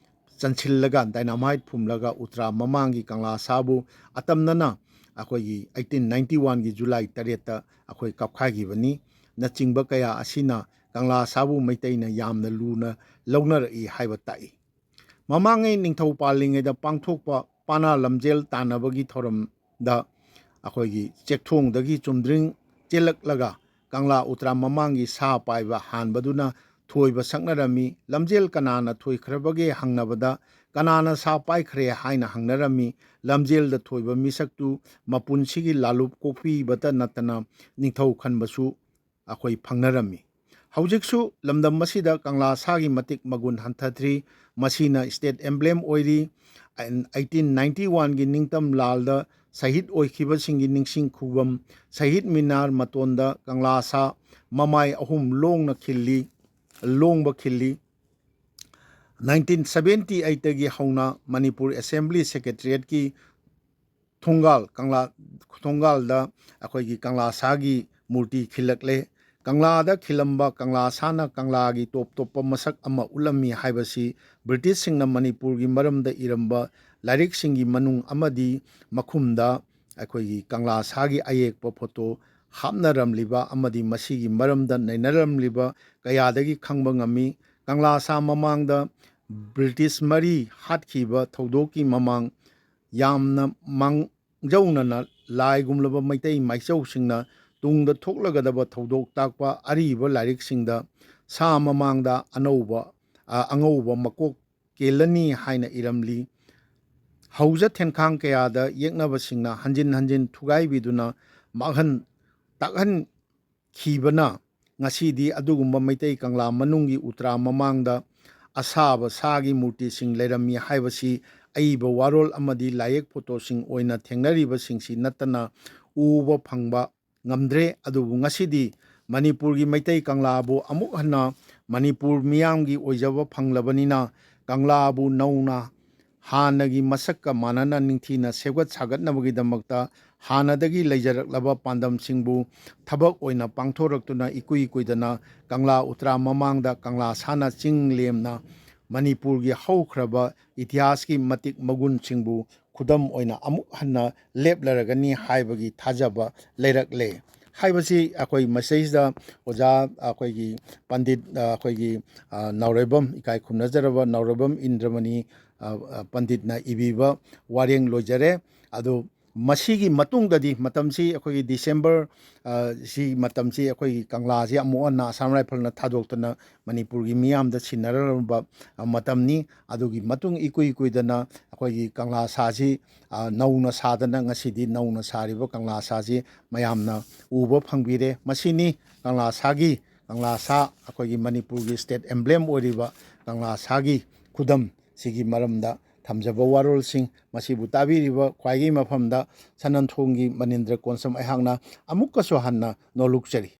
ꯆꯟꯁꯤꯜꯂꯒ ꯗꯥꯏꯅꯥꯃꯥꯏꯠ ꯐꯨꯝꯂꯒ ꯎꯇ꯭ꯔꯥ ꯃꯃꯥꯡꯒꯤ ꯀꯪꯂꯥ ꯁꯥꯕꯨ ꯑꯇꯝꯅꯅ ꯑꯩꯈꯣꯏꯒꯤ eighteen ninety one ꯒꯤ ꯖꯨꯂꯥꯏ ꯇꯔꯦꯠꯇ ꯑꯩꯈꯣꯏ ꯀꯥꯞꯈꯥꯏꯈꯤꯕꯅꯤ꯫ ꯅꯆꯤꯡꯕ ꯀꯌꯥ ꯑꯁꯤꯅ ꯀꯪꯂꯥ ꯁꯥꯕꯨ ꯃꯩꯇꯩꯅ ꯌꯥꯝꯅ ꯂꯨꯅ ꯂꯧꯅꯔꯛꯏ ꯍꯥꯏꯕ ꯇꯥꯛꯏ꯫ ꯃꯃꯥꯡꯉꯩ ꯅꯤꯡꯊꯧ ꯄꯥꯜꯂꯤꯉꯩꯗ ꯄꯥꯡꯊꯣꯛꯄ ꯄꯥꯅꯥ ꯂꯝꯖꯦꯜ ꯇꯥꯟꯅꯕꯒꯤ ꯊꯧꯔꯝꯗ ꯑꯩꯈꯣꯏꯒꯤ ꯆꯦꯛꯊꯣꯡꯗꯒꯤ ꯆꯨꯝꯗ꯭ꯔꯤꯡ ꯆꯦꯜꯂꯛꯂꯒ ꯀꯪꯂꯥ ꯎꯇ꯭ꯔꯥ ꯃꯃꯥꯡꯒꯤ ꯁꯥ ꯄꯥꯏꯕ ꯍꯥꯟꯕꯗꯨꯅ ꯊꯣꯏꯕ ꯁꯛꯅꯔꯝꯃꯤ꯫ ꯂꯝꯖꯦꯜ ꯀꯅꯥꯅ ꯊꯣꯏꯈ꯭ꯔꯕꯒꯦ ꯍꯪꯅꯕꯗ ꯀꯅꯥꯅ ꯁꯥ ꯄꯥꯏꯈ꯭ꯔꯦ ꯍꯥꯏꯅ ꯍꯪꯅꯔꯝꯃꯤ꯫ ꯂꯝꯖꯦꯜꯗ ꯊꯣꯏꯕ ꯃꯤꯁꯛꯇꯨ ꯃꯄꯨꯟꯁꯤꯒꯤ ꯂꯥꯂꯨꯞ ꯀꯣꯛꯄꯤꯕꯇ ꯅꯠꯇꯅ ꯅꯤꯡꯊꯧ ꯈꯟꯕꯁꯨ ꯑꯩꯈꯣꯏ ꯐꯪꯅꯔꯝꯃꯤ꯫ ꯍꯧꯖꯤꯛꯁꯨ ꯂꯝꯗꯝ ꯑꯁꯤꯗ ꯀꯪꯂꯥ ꯁꯥꯒꯤ ꯃꯇꯤꯛ ꯃꯒꯨꯟ ꯍꯟꯊꯗ꯭ꯔꯤ꯫ ꯃꯁꯤꯅ state emblem ꯑꯣꯏꯔꯤ꯫ ꯑꯩꯇꯤꯟ ꯅꯥꯏꯟꯇꯤ ꯋꯥꯟꯒꯤ ꯅꯤꯡꯇꯝ ꯂꯥꯜꯗ ꯁꯍꯤꯗ ꯑꯣꯏꯈꯤꯕꯁꯤꯡꯒꯤ ꯅꯤꯡꯁꯤꯡ ꯈꯨꯕꯝ, ꯁꯍꯤꯗ ꯃꯤꯅꯥꯔ ꯃꯇꯣꯟꯗ ꯀꯪꯂꯥ ꯁꯥ ꯃꯃꯥꯏ ꯑꯍꯨꯝ ꯂꯣꯡꯅ ꯈꯤꯜꯂꯤ, ꯂꯣꯡꯕ ꯈꯤꯜꯂꯤ꯫ ꯅꯥꯏꯟꯇꯤꯟ ꯁꯕꯦꯟꯇꯤ ꯑꯩꯠꯇꯒꯤ ꯍꯧꯅ ꯃꯅꯤꯄꯨꯔ Assembly Secretariatꯀꯤ ꯊꯣꯡꯒꯥꯜ, ꯀꯪꯂꯥ ꯊꯣꯡꯒꯥꯜꯗ ꯑꯩꯈꯣꯏꯒꯤ ꯀꯪꯂꯥ ꯁꯥꯒꯤ ꯃꯨꯔꯇꯤ ꯈꯤꯜꯂꯛꯂꯦ꯫ ꯀꯪꯂꯥꯗ ꯈꯤꯜꯂꯝꯕ ꯀꯪꯂꯥ ꯁꯥꯅ ꯀꯪꯂꯥꯒꯤ ꯇꯣꯞ ꯇꯣꯞꯄ ꯃꯁꯛ ꯑꯃ ꯎꯠꯂꯝꯃꯤ ꯍꯥꯏꯕꯁꯤ ꯕ꯭ꯔꯤꯇꯤꯁꯁꯤꯡꯅ ꯃꯅꯤꯄꯨꯔꯒꯤ ꯃꯔꯝꯗ ꯏꯔꯝꯕ ꯂꯥꯏꯔꯤꯛꯁꯤꯡꯒꯤ ꯃꯅꯨꯡ ꯑꯃꯗꯤ ꯃꯈꯨꯝꯗ ꯑꯩꯈꯣꯏꯒꯤ ꯀꯪꯂꯥ ꯁꯥꯒꯤ ꯑꯌꯦꯛꯄ ꯐꯣꯇꯣ ꯍꯥꯞꯅꯔꯝꯂꯤꯕ ꯑꯃꯗꯤ ꯃꯁꯤꯒꯤ ꯃꯔꯝꯗ ꯅꯩꯅꯔꯝꯂꯤꯕ ꯀꯌꯥꯗꯒꯤ ꯈꯪꯕ ꯉꯝꯃꯤ꯫ ꯀꯪꯂꯥ ꯁꯥ ꯃꯃꯥꯡꯗ ꯕ꯭ꯔꯤꯇꯤꯁ ꯃꯔꯤ ꯍꯥꯠꯈꯤꯕ ꯊꯧꯗꯣꯛꯀꯤ ꯃꯃꯥꯡ ꯌꯥꯝꯅ ꯃꯥꯡꯖꯧꯅꯅ ꯂꯥꯏꯒꯨꯝꯂꯕ ꯃꯩꯇꯩ ꯃꯥꯏꯆꯧꯁꯤꯡꯅ ꯇꯨꯡꯗ ꯊꯣꯛꯂꯒꯗꯕ ꯊꯧꯗꯣꯛ ꯇꯥꯛꯄ ꯑꯔꯤꯕ ꯂꯥꯏꯔꯤꯛꯁꯤꯡꯗ ꯁꯥ ꯃꯃꯥꯡꯗ ꯑꯅꯧꯕ, ꯑ, ꯑꯉꯧꯕ ꯃꯀꯣꯛ ꯀꯦꯜꯂꯅꯤ ꯍꯥꯏꯅ ꯏꯔꯝꯂꯤ꯫ ꯍꯧꯖ ꯊꯦꯟꯈꯥꯡ ꯀꯌꯥꯗ ꯌꯦꯛꯅꯕꯁꯤꯡꯅ ꯍꯟꯖꯤꯟ ꯍꯟꯖꯤꯟ ꯊꯨꯒꯥꯏꯕꯤꯗꯨꯅ ꯃꯥꯡꯍꯟ ꯇꯥꯛꯍꯟ ꯈꯤꯕꯅ ꯉꯁꯤꯗꯤ ꯑꯗꯨꯒꯨꯝꯕ ꯃꯩꯇꯩ ꯀꯪꯂꯥ ꯃꯅꯨꯡꯒꯤ ꯎꯇ꯭ꯔꯥ ꯃꯃꯥꯡꯗ ꯑꯁꯥꯕ ꯁꯥꯒꯤ ꯃꯨꯔꯇꯤꯁꯤꯡ ꯂꯩꯔꯝꯃꯤ ꯍꯥꯏꯕꯁꯤ ꯑꯏꯕ ꯋꯥꯔꯣꯜ ꯑꯃꯗꯤ ꯂꯥꯏꯌꯦꯛ ꯐꯣꯇꯣꯁꯤꯡ ꯑꯣꯏꯅ ꯊꯦꯡꯅꯔꯤꯕꯁꯤꯡꯁꯤ ꯅꯠꯇꯅ ꯎꯕ ꯐꯪꯕ ꯉꯝꯗ꯭ꯔꯦ꯫ ꯑꯗꯨꯕꯨ ꯉꯁꯤꯗꯤ ꯃꯅꯤꯄꯨꯔꯒꯤ ꯃꯩꯇꯩ ꯀꯪꯂꯥꯕꯨ ꯑꯃꯨꯛ ꯍꯟꯅ ꯃꯅꯤꯄꯨꯔ ꯃꯤꯌꯥꯝꯒꯤ ꯑꯣꯏꯖꯕ ꯐꯪꯂꯕꯅꯤꯅ ꯀꯪꯂꯥꯕꯨ ꯅꯧꯅ ꯍꯥꯟꯅꯒꯤ ꯃꯁꯛꯀ ꯃꯥꯟꯅꯅ ꯅꯤꯡꯊꯤꯅ ꯁꯦꯝꯒꯠ ꯁꯥꯒꯠꯅꯕꯒꯤꯗꯃꯛꯇ ꯍꯥꯟꯅꯗꯒꯤ ꯂꯩꯖꯔꯛꯂꯕ ꯄꯥꯟꯗꯝꯁꯤꯡꯕꯨ ꯊꯕꯛ ꯑꯣꯏꯅ ꯄꯥꯡꯊꯣꯔꯛꯇꯨꯅ ꯏꯀꯨꯏ ꯀꯨꯏꯗꯅ ꯀꯪꯂꯥ ꯎꯇ꯭ꯔꯥ ꯃꯃꯥꯡꯗ ꯀꯪꯂꯥ ꯁꯥꯅ ꯆꯤꯡ ꯂꯦꯝꯅ ꯃꯅꯤꯄꯨꯔꯒꯤ ꯍꯧꯈ꯭ꯔꯕ ꯏꯇꯤꯍꯥꯁꯀꯤ ꯃꯇꯤꯛ ꯃꯒꯨꯟꯁꯤꯡꯕꯨ ꯈꯨꯗꯝ ꯑꯣꯏꯅ ꯑꯃꯨꯛ ꯍꯟꯅ ꯂꯦꯞꯂꯔꯒꯅꯤ ꯍꯥꯏꯕꯒꯤ ꯊꯥꯖꯕ ꯂꯩꯔꯛꯂꯦ ꯍꯥꯏꯕꯁꯤ ꯑꯩꯈꯣꯏ ꯃꯁꯤꯗꯩꯁꯤꯗ ꯑꯣꯖꯥ ꯑꯩꯈꯣꯏꯒꯤ ꯄꯟꯗꯤꯠ, ꯑ, ꯑꯩꯈꯣꯏꯒꯤ, ꯑ, ꯅꯥꯎꯔꯩꯕꯝ, ꯏꯀꯥꯏ ꯈꯨꯝꯅꯖꯔꯕ ꯅꯥꯎꯔꯩꯕꯝ ꯏꯟꯗ꯭ꯔꯃꯅꯤ, ꯑ, ꯑ, ꯄꯟꯗꯤꯠꯅ ꯏꯕꯤꯕ ꯋꯥꯔꯦꯡ ꯂꯣꯏꯖꯔꯦ꯫ ꯑꯗꯨ ꯃꯁꯤꯒꯤ ꯃꯇꯨꯡꯗꯗꯤ ꯃꯇꯝꯁꯤ ꯑꯩꯈꯣꯏꯒꯤ ꯗꯤꯁꯦꯝꯕꯔ, ꯑ, ꯁꯤ ꯃꯇꯝꯁꯤ ꯑꯩꯈꯣꯏꯒꯤ ꯀꯪꯂꯥꯁꯤ ꯑꯃꯨꯛ ꯍꯟꯅ ꯑꯁꯥꯝ ꯔꯥꯏꯐꯜꯅ ꯊꯥꯗꯣꯛꯇꯅ ꯃꯅꯤꯄꯨꯔꯒꯤ ꯃꯤꯌꯥꯝꯗ ꯁꯤꯟꯅꯔꯝꯕ, ꯑ, ꯃꯇꯝꯅꯤ꯫ ꯑꯗꯨꯒꯤ ꯃꯇꯨꯡ ꯏꯀꯨꯏ ꯀꯨꯏꯗꯅ ꯑꯩꯈꯣꯏꯒꯤ ꯀꯪꯂꯥ ꯁꯥꯁꯤ, ꯑ, ꯅꯧꯅ ꯁꯥꯗꯅ ꯉꯁꯤꯗꯤ ꯅꯧꯅ ꯁꯥꯔꯤꯕ ꯀꯪꯂꯥ ꯁꯥꯁꯤ ꯃꯌꯥꯝꯅ ꯎꯕ ꯐꯪꯕꯤꯔꯦ꯫ ꯃꯁꯤꯅꯤ ꯀꯪꯂꯥ ꯁꯥꯒꯤ, ꯀꯪꯂꯥ ꯁꯥ ꯑꯩꯈꯣꯏꯒꯤ ꯃꯅꯤꯄꯨꯔꯒꯤ state emblem ꯑꯣꯏꯔꯤꯕ ꯀꯪꯂꯥ ꯁꯥꯒꯤ ꯈꯨꯗꯝ ꯁꯤꯒꯤ ꯃꯔꯝꯗ ꯊꯝꯖꯕ ꯋꯥꯔꯣꯜꯁꯤꯡ꯫ ꯃꯁꯤꯕꯨ ꯇꯥꯕꯤꯔꯤꯕ ꯈ꯭ꯋꯥꯏꯒꯤ ꯃꯐꯝꯗ ꯁꯅꯟꯊꯣꯡꯒꯤ ꯃꯅꯤꯟꯗ꯭ꯔ ꯀꯣꯟꯁꯝ ꯑꯩꯍꯥꯛꯅ ꯑꯃꯨꯛꯀꯁꯨ ꯍꯟꯅ ꯅꯣꯂꯨꯛꯆꯔꯤ꯫